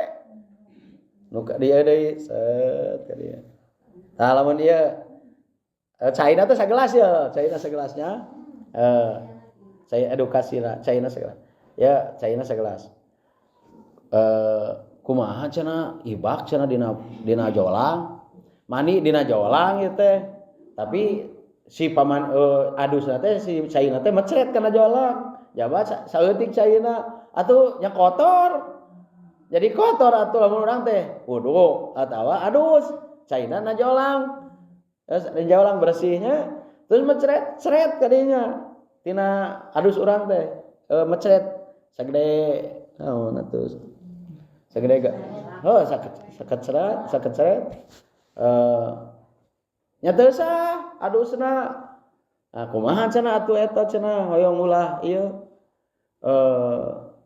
Nu ka dieu deui set ka dieu. Tah lamun ieu caina teh sagelas ya, caina segelasnya. Saya edukasi lah, caina segelas. Ya, caina segelas. Kumaha cenah ibak cenah dina jolang. Mani dina jolang ieu teh. Tapi si paman adusna teh si caina teh mecret kana jolang. Jaba saeutik caina atuh nya kotor. Jadi kotor atuh lamun urang teh wudu atawa adus. Caina na jolang. Terus jolang bersihnya terus mecret seret kadinya. Tina adus urang teh mecret sagede naon atuh sagede ga heuh sakeceret nya teu sah adusna. Nah kumaha cenah atuh eta cenah hoyong ulah ieu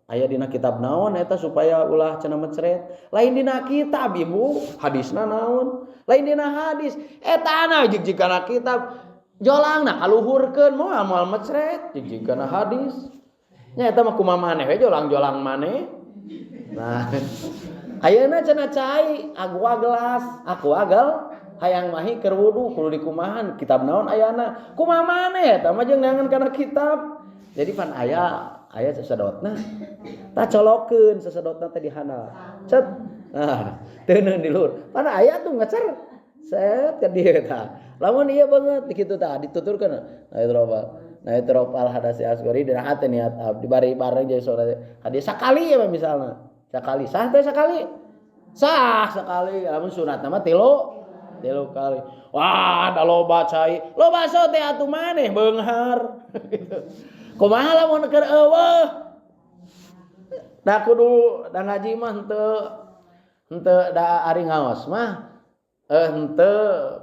aya dina kitab naon eta supaya ulah cenah mecret. Lain dina kitab ibu hadisna naon, lain dina hadis etana jig-jig kana kitab jolangna kaluhurkeun moal mecret jig-jig kana hadis. Nya eta mah kumaha maneh we jolang-jolang maneh. Nah, ayeuna cenah cai aqua gelas, aqua gel hayang mahi keur wudu kudu dikumahan kitab naon ayana. Kumaha maneh eta mah jeung neangan kana kitab. Jadi pan aya sesedotna. Tah colokeun sesedotna teh di handap. Cet. Nah, teuneun di luhur. Pan aya tuh ngecer. Set ka dieu tah. Lamun ieu banget kitu tah dituturkeun. Nah itu loba. Nah itu al hadasi asgori dina hate niat abdi bari bareng jeung salat hadis sakali ya misalna. Sakali sah teh sakali. Sah sekali lamun sunatna mah tilu kali. Wah, da loba cai. Loba so teh atuh maneh beunghar gitu. Kumaha lamun keur eueuh? Da kudu da ngaji mah henteu da ari ngaos mah henteu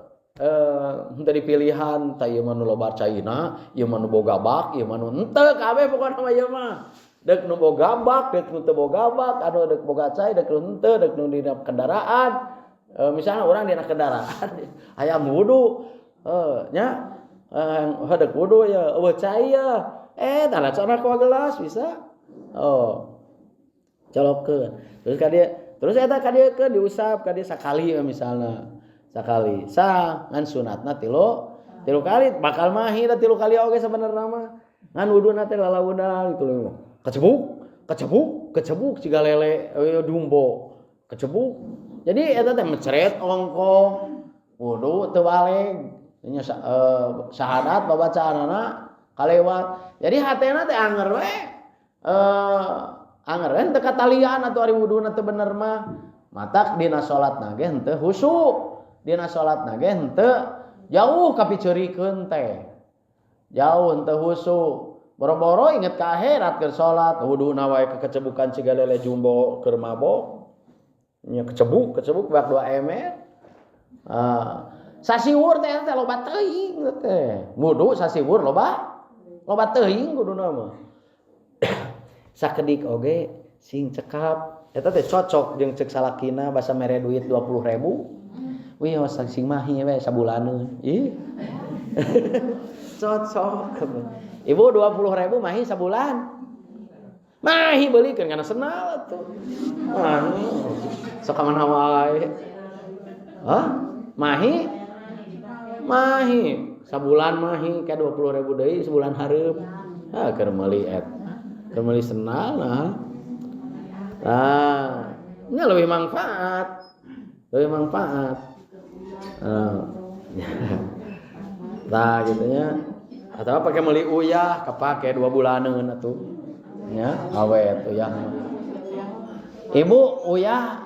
henteu dipilihan tah ieu mah nu loba caina, ieu mah nu boga bak, ieu mah nu henteu kabeh pokona mah ieu mah. Deuk nu boga bak, deuk nu teu boga bak, anu deuk boga cai, deuk nu henteu, deuk nu dina kendaraan. Misalnya orang dina kendaraan hayang wudu, nya deuk wudu ya, eueuh cai ya. Tah laksana ku gelas bisa. Oh. Colokeun. Terus ka dieu, terus eta ka dieu keun diusap ka dieu sakali misalna. Sakali sah ngan sunatna tilu kali bakal mahi da tilu kali oge sabenerna mah. Ngan wuduna teh lalaudan gitu lho. Kecebuk, kecebuk, kecebuk siga lele dumbo. Kecebuk. Jadi eta teh mecret ongko wudu teu baleg. Nya syahadat babacaanana kalewat. Jadi hatena teh anger we. Anger we teu katalian atuh ari wuduna teu bener mah. Matak dina salatna ge henteu khusyuk. Dina salatna ge henteu jauh kapiceurikeun teh. Jauh henteu husu. Boro-boro inget ka akhirat keur salat, wuduna wae kekecebukan siga lele jumbo keur mabok. Nya kecebuk bak 2 ember. Ah, sasiwur teh teh loba teuing teh. Wudu sasiwur loba teuing kuduna mah. Sakedik oge sing cekap. Eta teh cocok jeung cek salakina basa mere duit 20.000. Wih, sing mahi we sabulaneun. Ih. Cocok. Ibu 20.000 mahi sabulan. Mahi beulikeun kana senal atuh. Mahi. Sok ka mana wae. Hah? Mahi? Mahi. Sabulan mahi ka 20.000 deui sebulan hareup. Ha keur meuli et. Keur meuli senal nah. Nah, nya leuwih manfaat. Leuwih manfaat. Nah, gitu nya. Atau pakai meuli uyah kapake 2 bulaneun atuh. Nya, awet uyah mah. Ibu uyah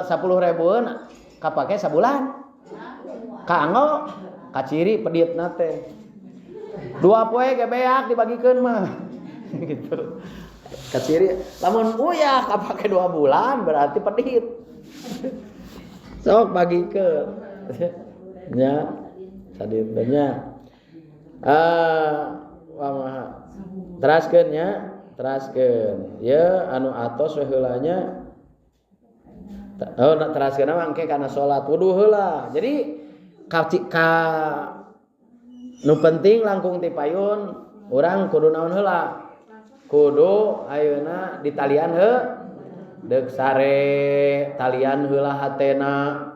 10.000-eun kapake sabulan. Kanggo kaciri peditna teh. 2 poe ge beak dibagikeun mah. Gitu. Kaciri lamun uyah kapake 2 bulan berarti pedit. Sok bagikeun. Nya, sadintenya. Teraskeun nya, teraskeun. Ye anu atos we heula nya. Oh, teraskeun mah engke kana salat wudu heula. Jadi ka nu penting langkung ti payun urang kudu naon heula? Kudu ayeuna ditalian heuh deuk sare talian heula hatena.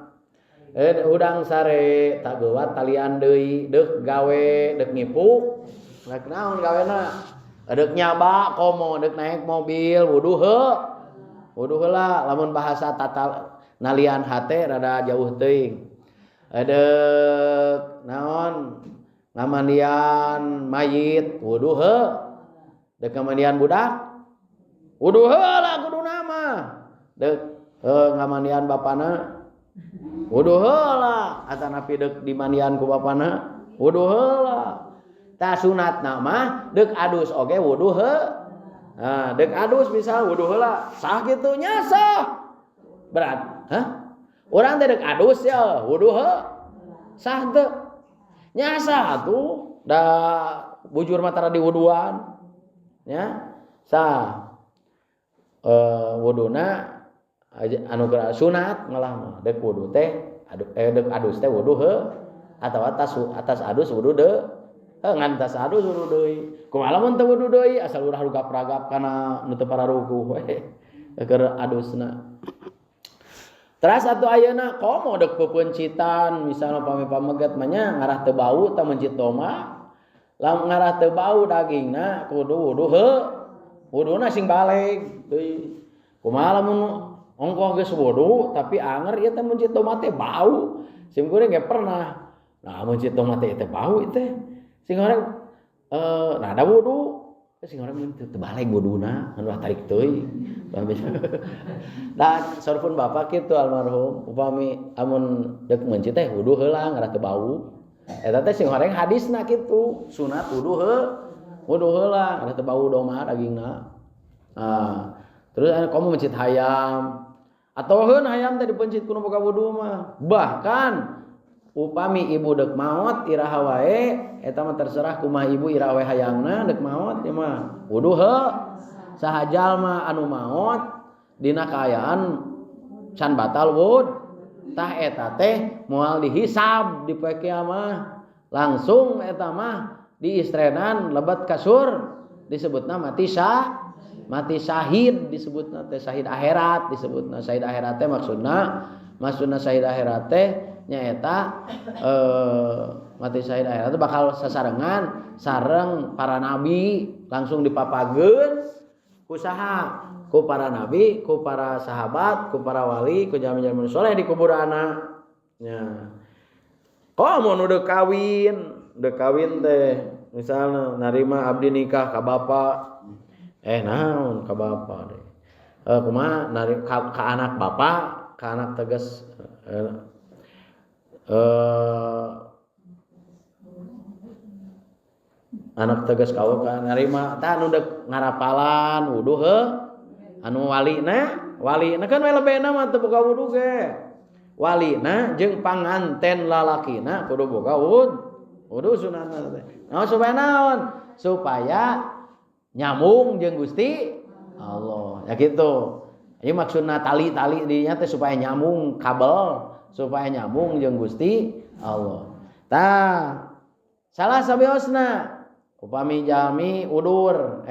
Udang sare tageuwat talian deui deuk gawe deuk ngipuk rek naon gawena deuk nyaba komo deuk naik mobil wudu heuh wudu heula lamun bahasa tata nalian hate rada jauh teuing deuk naon ngamandian mayit wudu heuh deuk ngamandian budak wudu heula kuduna mah deuk ngamandian bapana wudu heula atanapi deuk dimandian ku bapana wudu heula tah sunatna mah deuk adus oge wudu heuh. Nah, deuk adus bisa wudu heula sah kitu nya sah berat hah urang teh deuk adus ya wudu heuh sah teu nya sah atuh da bujur mah tara diwuduan nya sah wuduna anu sunat malah mah deuk wudu teh deuk adus teh wudu heuh atawa atas adus wudu deui ngan atas adus wudu deui kumaha lamun teu wudu deui asal urang rugap-ragap kana nu teu pararuguh we keur adusna. Teras atuh ayeuna komo deuk peupencitan misalna pami pameget mah nya ngarah teu bau tah mencit domba lamun ngarah teu bau dagingna kudu wudu heuh wuduna sing baleg deui kumaha lamun ongkoh geus wudu tapi anger ieu teh mencit domba teh bau sim kuring ge pernah nah mencit domba teh teh bau ieu teh sing orang nah ada wudu sing orang teu baleg wuduna anu tarik teuing. Nah sorpun bapak kitu almarhum upami amun deuk mencit teh wudu heula ngarah teu bau eta teh sing horeng hadisna kitu sunat wudu heuh wudu heula ngarah teu bau domba dagingna. Nah terus kamu mencit hayam atau heun hayam teh dipencit ku nu boga wudu mah. Bahkan upami ibu deuk maot iraha wae eta mah terserah kumaha ibu iraha wae hayangna deuk maot ieu mah wudu heuh saha jalma anu maot dina kaayaan can batal wud tah eta teh moal dihisab di poe kiamah langsung eta mah diistrenan lebet kasur disebutna mati sah mati syahid disebutna teh syahid akhirat disebutna syahid akhirat teh maksudna syahid akhirat teh nyaeta mati syahid akhirat teh bakal sasarengan sareng para nabi langsung dipapageun ku saha ku para nabi ku para sahabat ku para wali ku jalmi-jalmi soleh di kuburanna nya. Komo nu deuk kawin teh misalna narima abdi nikah ka bapa naon ka bapa deh kumaha nari ka anak bapa ka anak tegas Anak tegas kawokan narima tah anu deuk ngarapalan wudu heuh anu walina, walina kan we lebehna mah teu boga wudu ge. Walina jeung panganten lalakina kudu boga wudu sunatna teh. Naon supaya naon? Supaya nyambung jeung Gusti Allah. Ya gitu. Ieu maksudna tali-tali dinya teh supaya nyambung kabel, supaya nyambung jeung Gusti Allah. Tah, salah sabiosna upami jalmi udur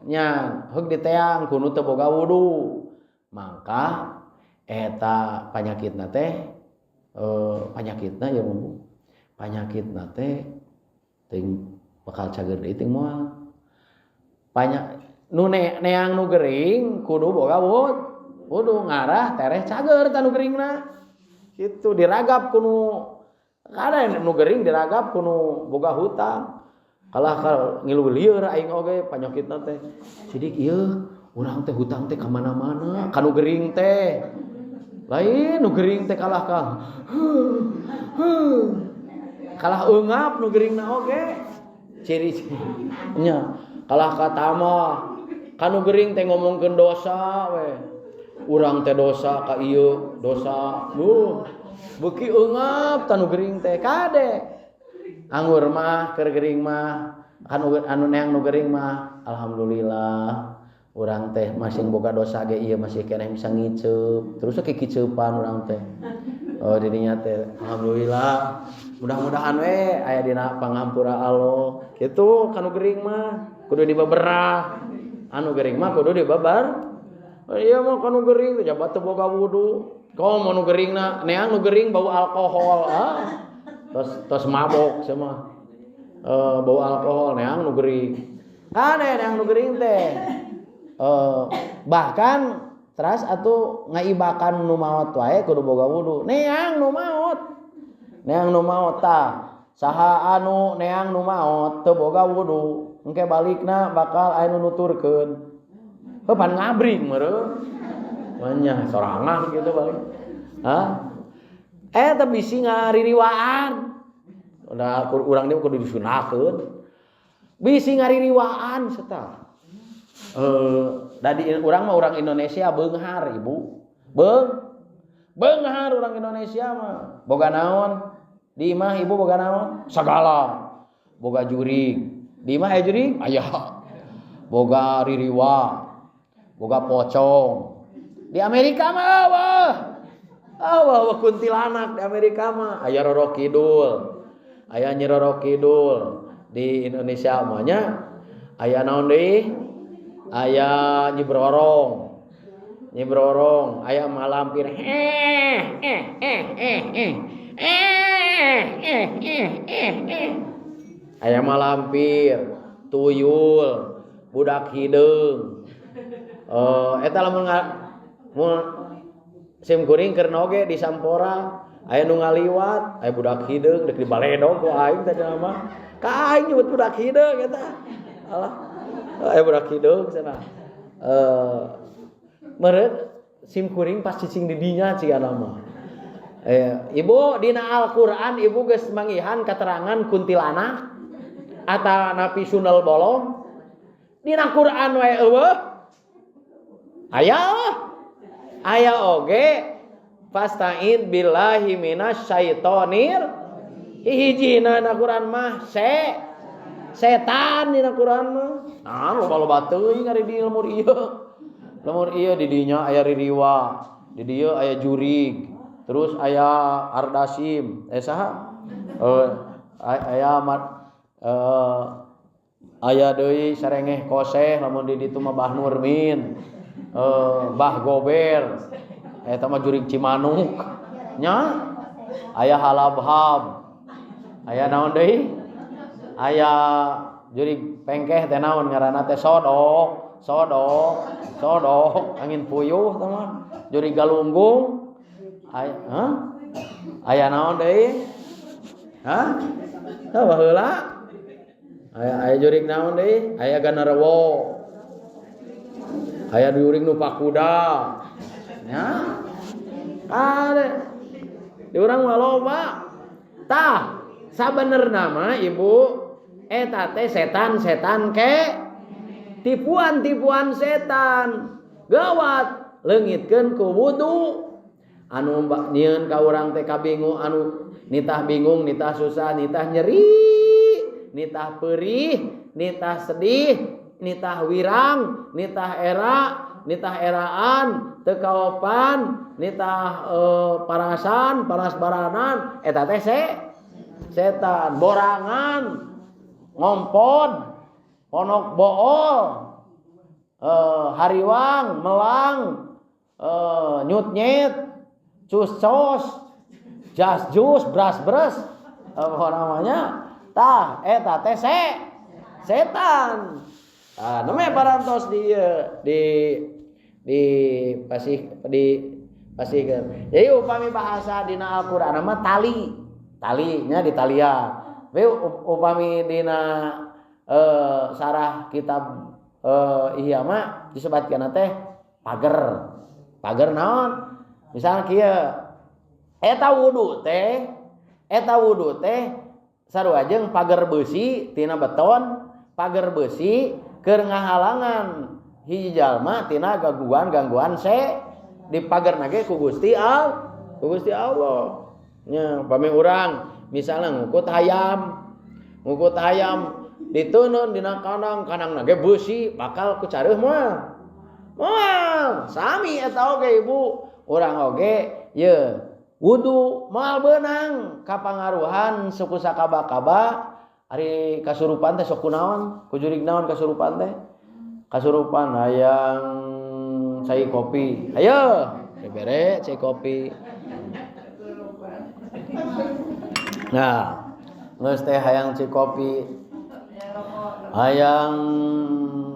nya heug diteang kudu teu boga wudu. Maka eta panyakitna teh panyakitna ya bu. Panyakitna teh teuing bakal cager deui teuing moal. Banyak nu neang nu gering kudu boga wudu ngarah tereh cager ta nu geringna. Kitu diragap kudu kada nu gering diragap kudu boga hutang. Kalah ka ngilu lieur aing oge panyakitna teh. Sidik ieu urang teh hutang teh ka mana-mana ka nu gering teh. Lain nu gering teh kalah ka kalah eungap nu geringna oge. Ciri nya kalah ka tamah ka nu gering teh ngomongkeun dosa we. Urang teh dosa ka ieu dosa. Beuki eungap ta nu gering teh kade. Anggur mah keur gering mah anu neang nu gering mah alhamdulillah urang teh masing boga dosa ge ieu masih keneh bisa ngiceup. Terus ke kiceupan urang teh. Oh didinya teh alhamdulillah mudah-mudahan we aya dina pangampura Allah. Kitu ka nu gering mah kudu dibeberah. Anu gering mah kudu dibeber. Ieu mah ka nu gering teh jabat teu boga wudu. Komo nu geringna neang nu gering bau alkohol ah. Tos mabok sama bau alkohol neang nu gering. Kade neang nu gering teh. Bahkan teras atuh ngaibakan nu maot wae kudu boga wudu. Neang nu maot. Neang nu maot tah. Saha anu neang nu maot teu boga wudu, engke balikna bakal aya nu nuturkeun. Heuh pan ngabring meureun. Manya sorangan gitu balik. Hah? Teh bisi ngaririwaan. Udah urang dia kudu disunahkeun. Bisi ngaririwaan seta. Dadi urang mah urang Indonesia beunghar ibu. Beunghar urang Indonesia mah. Boga naon? Di imah ibu boga naon? Sagala. Boga jurig. Di imah aya jurig? Aya. Boga ririwa. Boga pocong. Di Amerika mah wah. Wah kuntilanak di Amerika mah aya Roro Kidul. Aya Nyi Roro Kidul. Di Indonesia mah nya aya naon deui? Aya Nyi Brorong. Nyi Brorong, aya Malampir. Aya Malampir, tuyul, budak hideung. Eta lamun mun sim kuring keur oge di Sampora, aya nu ngaliwat, aya budak hideung deuk dibaledog ku aing teh mah. Ka aing nyebut budak hideung eta. Alah. Aya budak hideung cenah. Meureun sim kuring pas cicing di dinya cigana mah. Ibu dina Al-Qur'an ibu geus manggihan keterangan kuntilanak atanapi sunel bolong. Dina Qur'an wae eueuh. Aya. Aya oge fasta'id billahi minasyaitonir. Hijina dina Qur'an mah setan dina Qur'an mah. Nah, loba-loba teuing ari di lemur ieu. Lemur ieu di dinya aya ririwa, di dieu aya jurig, terus aya ardasim, saha? Aya aya deui sarengeh koseh lamun di ditu mah Bah Nurmin. Bah Gober eta mah jurig Cimanuk nya aya halabhab aya naon deui aya jurig pengkeh teh naon ngaranna teh sodok sodok sodok angin puyuh teh mah jurig galunggung aya hah aya naon deui hah tah baheula aya jurig naon deui aya ganarewo aya jurig nu pakuda nya kade di urang mah loba tah sabenerna mah ibu Eta teh setan-setan ke tipuan-tipuan setan. Gawat leungitkeun ku wudu. Anu nyieun ka urang teh kabingung, anu nitah bingung, nitah susah, nitah nyeri, nitah perih, nitah sedih, nitah wirang, nitah era, nitah eraan, teu kaopan, nitah parasan, paras-baranan, eta teh setan, borangan, ngompon, ponok bool, hariwang, melang, nyut-nyet, cus-cos, jas-jus, bras-bres, apa namanya? Tah, eta teh setan. Ah, namanya parantos di di pasih di pasihkeun. Jadi upami bahasa dina Al-Qur'an mah tali, talinya di talian. Tapi upami dina sarah kitab Ihya mah disebatkeun teh pager. Pager naon? Misalnya kieu, eta wudu teh sarua jeung pager beusi tina beton, pager beusi keur ngahalangan hiji jalma tina gangguan-gangguan se di pagerna ge ku Gusti Allah. Nya pami urang misalnya ngukut hayam diteunun dina kandang, kandangna ge beusi bakal ku careuh moal. Moal, sami eta oge ibu, urang oge ye wudu moal beunang kapangaruhan suku sakaba-kaba. Ari kasurupan teh sok kunaon? Ku jurig naon kasurupan teh? Kasurupan hayang cai kopi. Ayo, dibere cai kopi. Nah, geus teh hayang cai kopi. Hayang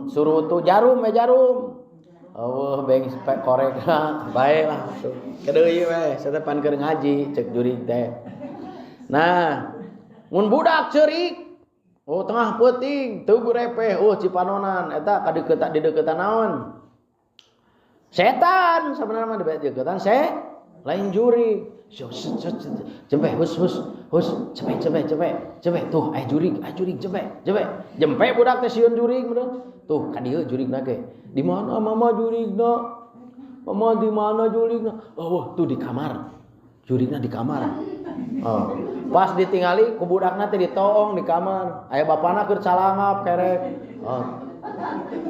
surutu jarum we jarum. Eueuh beng korekna bae lah. Kedeui we satepan keur ngaji cek jurig teh. Nah, mun budak ceurik, oh tengah peuting, teu gurepeh, oh Cipanonan, eta kadeukeutan dideukeutan naon? Setan sebenarnya mah dideukeutan lain jurig. Jempe hus hus hus jempe jempe jempe jempe tuh aya jurig jempe jempe jempe budak teh sieun jurig bener. Tuh ka dieu jurigna ge. Di mana mama jurigna? Mama di mana jurigna? Oh, tuh di kamar. Jurigna di kamar. Oh. Pas ditingali ku budakna teh ditoong di kamar. Aya bapana keur calangap kerek. Oh.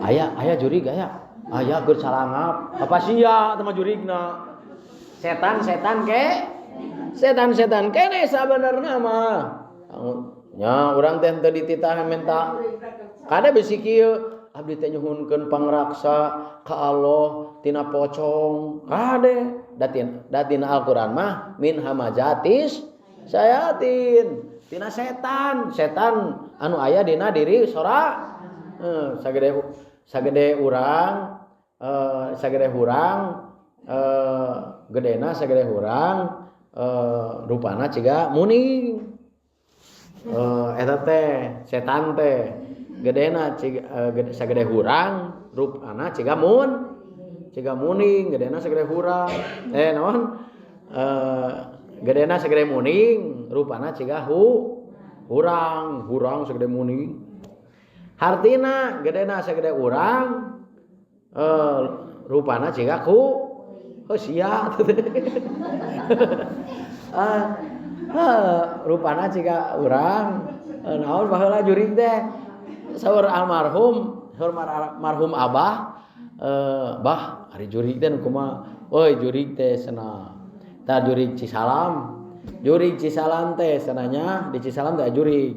Aya aya jurig aya. Aya keur calangap. Apa sia teh mah jurigna? Setan-setan ke setan-setan kene sabenerna mah. Nya urang teh teu dititah minta. Kade bisi kieu abdi teh nyuhunkeun pangraksa ka Allah tina pocong. Kade datina Al-Qur'an mah min hamajatis sayatin tina setan, setan anu aya dina diri sora. Sagede urang, sagede hurang, gedena sagede hurang, rupana ciga muning. Eta teh setan teh gedena ciga, sagede hurang, rupana ciga ciga muning, gedena sagede hurang. Naon? Gedena sagede muning, rupana ciga hurang, hurang sagede muning. Hartina gedena sagede urang, rupana ciga ku sia. Rupana ciga urang, naon baheula jurig teh. Saur almarhum, saur marhum abah, bah ari jurig teh nu kumaha? Euy jurig teh cenah. Tah jurig Cisalam. Jurig Cisalam teh cenahnya, di Cisalam teh jurig.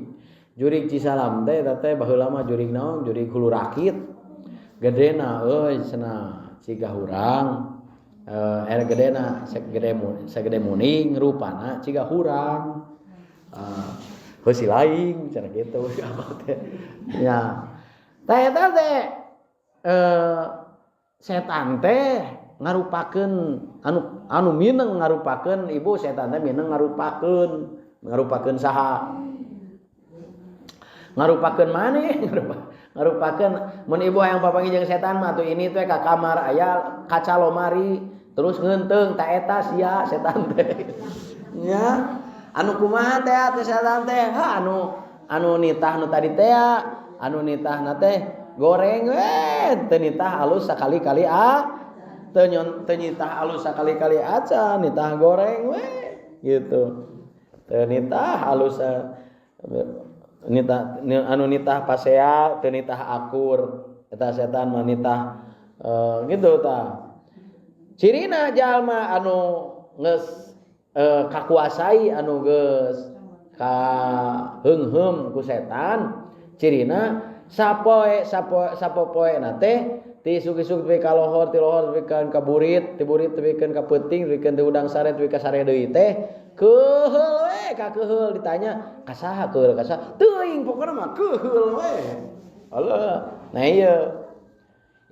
Jurig Cisalam teh eta teh baheula mah jurig naon? Jurig hulu rakit. Gedena euy cenah ciga hurang. Gedena sagede muning rupana ciga hurang. Heusi laing cenah kitu apa teh. Ya. Tah eta teh setan teh ngarupakeun anu mineng ngarupakeun ibu setan teh mineng ngarupakeun saha? Ngarupakeun maneh, ngarupakeun mun ibu hayang papanggih jeung setan mah atuh ini teh ka kamar aya kaca lomari terus ngeunteung ta eta sia setan teh. Nya anu kumaha teh atuh setan teh? Ha anu Anu nitah nu tadi teh anu nitahna teh goreng we teu nitah alus sakali-kali a teu nitah alus sakali-kali acan nitah goreng we gitu. Teu nitah alus nitah anu nitah pasea teu nitah akur eta setan mah nitah gitu tah. Cirina jalma anu geus kakuasai anu geus kaheungheum ku setan cirina sapoe sapoe sapopoena teh ti isuk-isuk tepi ka lohor ti lohor tepi ka burit ti burit tepi ka peuting tepi ka udang sare tepi ka sare deui teh keuheul we ka keuheul ditanya ka saha keuheul ka saha teuing pokona mah keuheul we. Allah nah ieu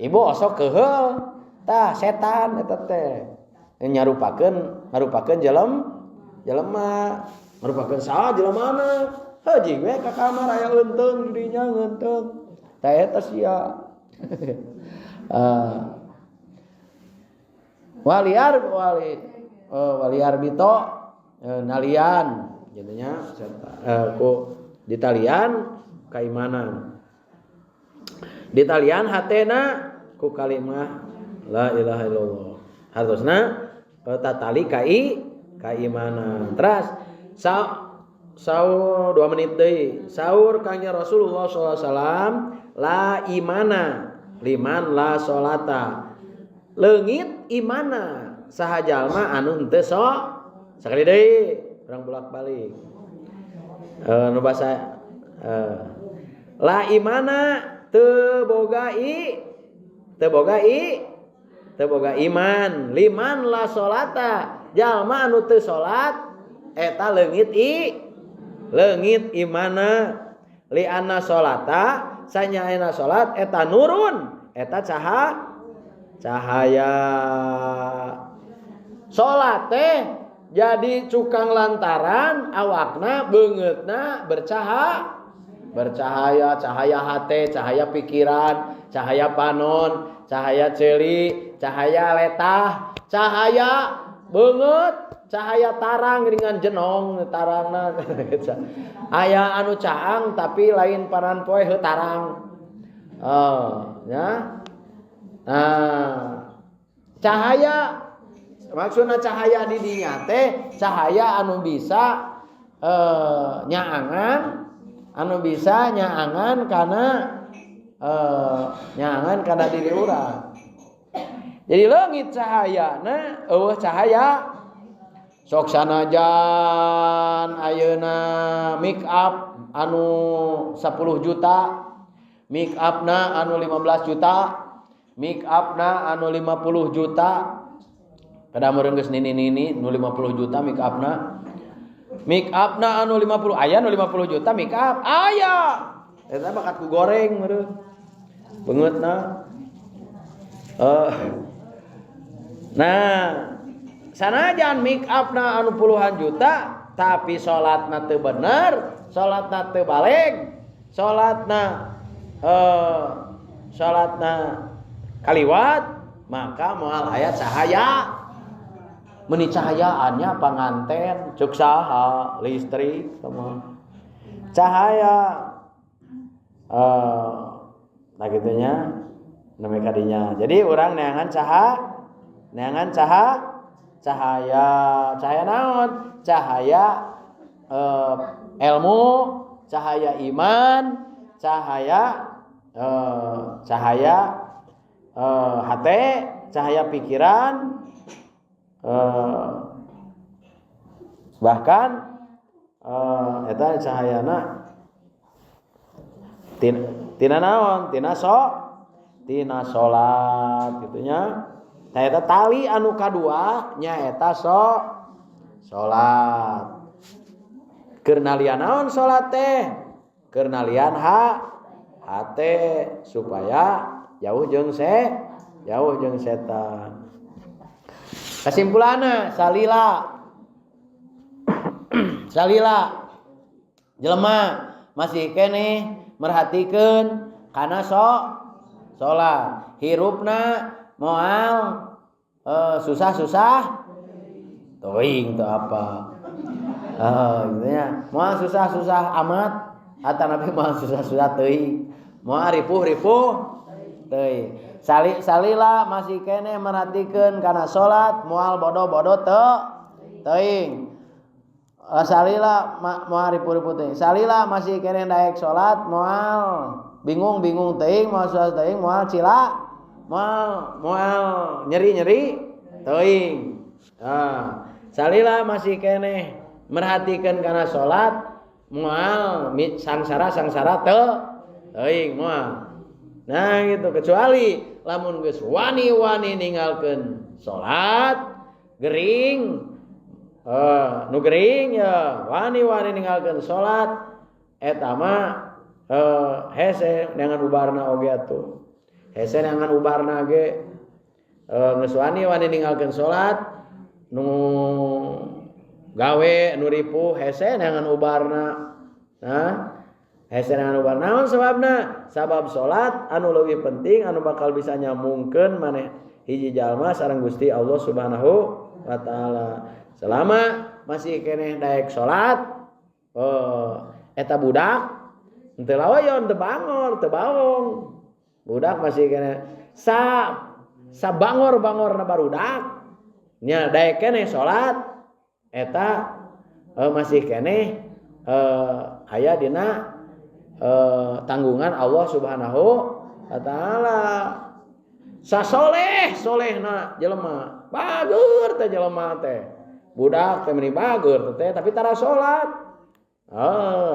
ibu osok keuheul tah setan eta teh nyarupakeun ngarupakeun jelema ngarupakeun saha jelemana heuh we ka kamar aya eunteung di dinya ngeunteung tah eta sia. Waliar wali waliar bito nalian jadinya ku ditalian kaimanan ditalian hatena ku kalimah la ilaha illallah hartosna tatali kai kaimanan. Teras saur 2 menit deui saur kanjeng Rasulullah sallallahu alaihi wasallam la imana liman la sholata leungit imana saha jalma anu henteu so sakali deui urang bolak-balik nu basa la imana teu boga i teu boga i teu boga iman liman la sholata jalma anu teu salat eta leungit i leungit imana li anna sholata sanyaena salat eta nurun eta cahaya salat teh jadi cukang lantaran awakna beungeutna bercahaya cahaya hate cahaya pikiran cahaya panon cahaya ceuli cahaya letah cahaya beungeut cahaya tarang dengan jenong tarangna aya anu caang tapi lain paran poe heuh tarang ya. Nah, cahaya maksudna cahaya di dinya teh cahaya anu bisa nyaangan anu bisa nyaangan kana nyaangan kana diri urang. Jadi leungit cahayana eueuh cahaya sok sanajan ayeuna make up anu 10 juta make upna anu 15 juta make upna anu 50 juta kada meureun geus nini-nini nu 50 juta make upna anu 50 aya nu 50 juta make up aya eta bakat ku goreng meureun beungeutna nah sanajan make upna anu puluhan juta tapi salatna teu bener salatna teu baleg salatna salatna kaliwat maka moal aya cahaya meuni cahayaannya panganten ceuk saha listrik sama cahaya nah gitunya nami kadinya. Jadi urang neangan cahaya cahaya naon cahaya ilmu cahaya iman cahaya cahaya hate cahaya pikiran bahkan eta cahayana tina naon tina tina salat gitunya. Nah eta tali anu kadua nyaeta salat. Keur nalian naon salat teh? Keur nalian hate supaya jauh jeung setan. Kesimpulanna salila salila jelema masih keneh merhatikeun kana salat hirupna moal susah-susah teuing teu apa gitu nya moal susah-susah amat Atanapi moal susah-susah teuing, moal ripuh-ripuh teuing. Salila masih keneh merhatikeun kana salat, moal bodoh-bodoh teu teuing. Salila moal ripuh-ripuh teuing. Salila masih keneh daek salat, moal bingung-bingung teuing, moal susah teuing, moal cila, moal nyeri-nyeri teuing. Nah, salila masih keneh merhatikeun kana salat, moal sangsara-sangsara teu teuing moal. Nah gitu, kecuali lamun geus wani-wani ninggalkeun salat gering, nu gering ya wani-wani ninggalkeun salat eta mah hese neangan ubarna oge atuh. Hese neangan ubarna ge geus wani-wani ninggalkeun salat nu gawe nu ripuh hese neangan ubarna. Nah, hese neangan ubarna naon sababna? Sabab salat anu leuwih penting anu bakal bisa nyambungkeun maneh hiji jalma sareng Gusti Allah Subhanahu wa taala. Selama masih keneh daek salat, eta budak henteu lawayon, teu bangor, teu bawong. Budak masih keneh sa sabangor-bangorna barudak nya daek keneh salat eta masih keneh aya dina tanggungan Allah Subhanahu wa taala. Sasoleh solehna jelema, bager teh jelema teh. Budak teh meuni bager teh tapi tara salat.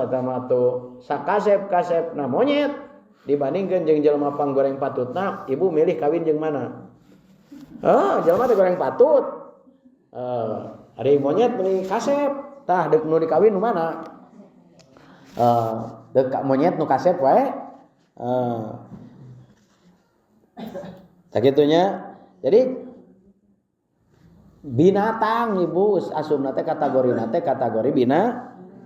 Eta mah tuh sakasep-kasepna monyet dibandingkeun jeung jelema panggoreng patutna, ibu milih kawin jeung mana? Jelema teh goreng patut. Ari monyet meuni kasep, tah deuk nu dikawin nu mana? Deuk monyet nu kasep wae. Sakitunya. Jadi binatang ibu asupna teh kategorina teh kategori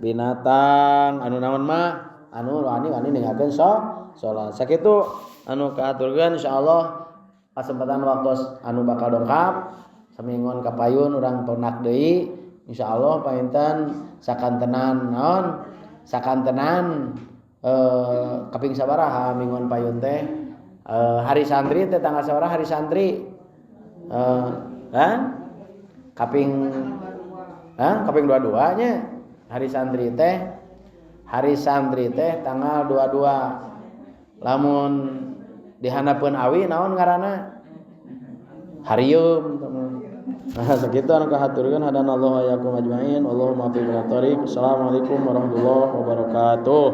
binatang anu naon mah anu wani-wani ninggalkeun salat. Sakitu anu kaaturkeun, insyaallah kasempatan waktu anu bakal dongkap saminggon kapayun urang tonak deui insyaallah panginten sakantenan naon sakantenan kaping sabaraha minggon payun teh hari santri teh tanggal sabaraha hari santri kan kaping kaping 22 nya hari santri teh tanggal 22 lamun dihanapeun awi naon ngaranna harium teman. Nah sakitu anu kahaturkeun hadanallahu wa iyyakum ajmain. Allahumma fi. Assalamualaikum warahmatullahi wabarakatuh.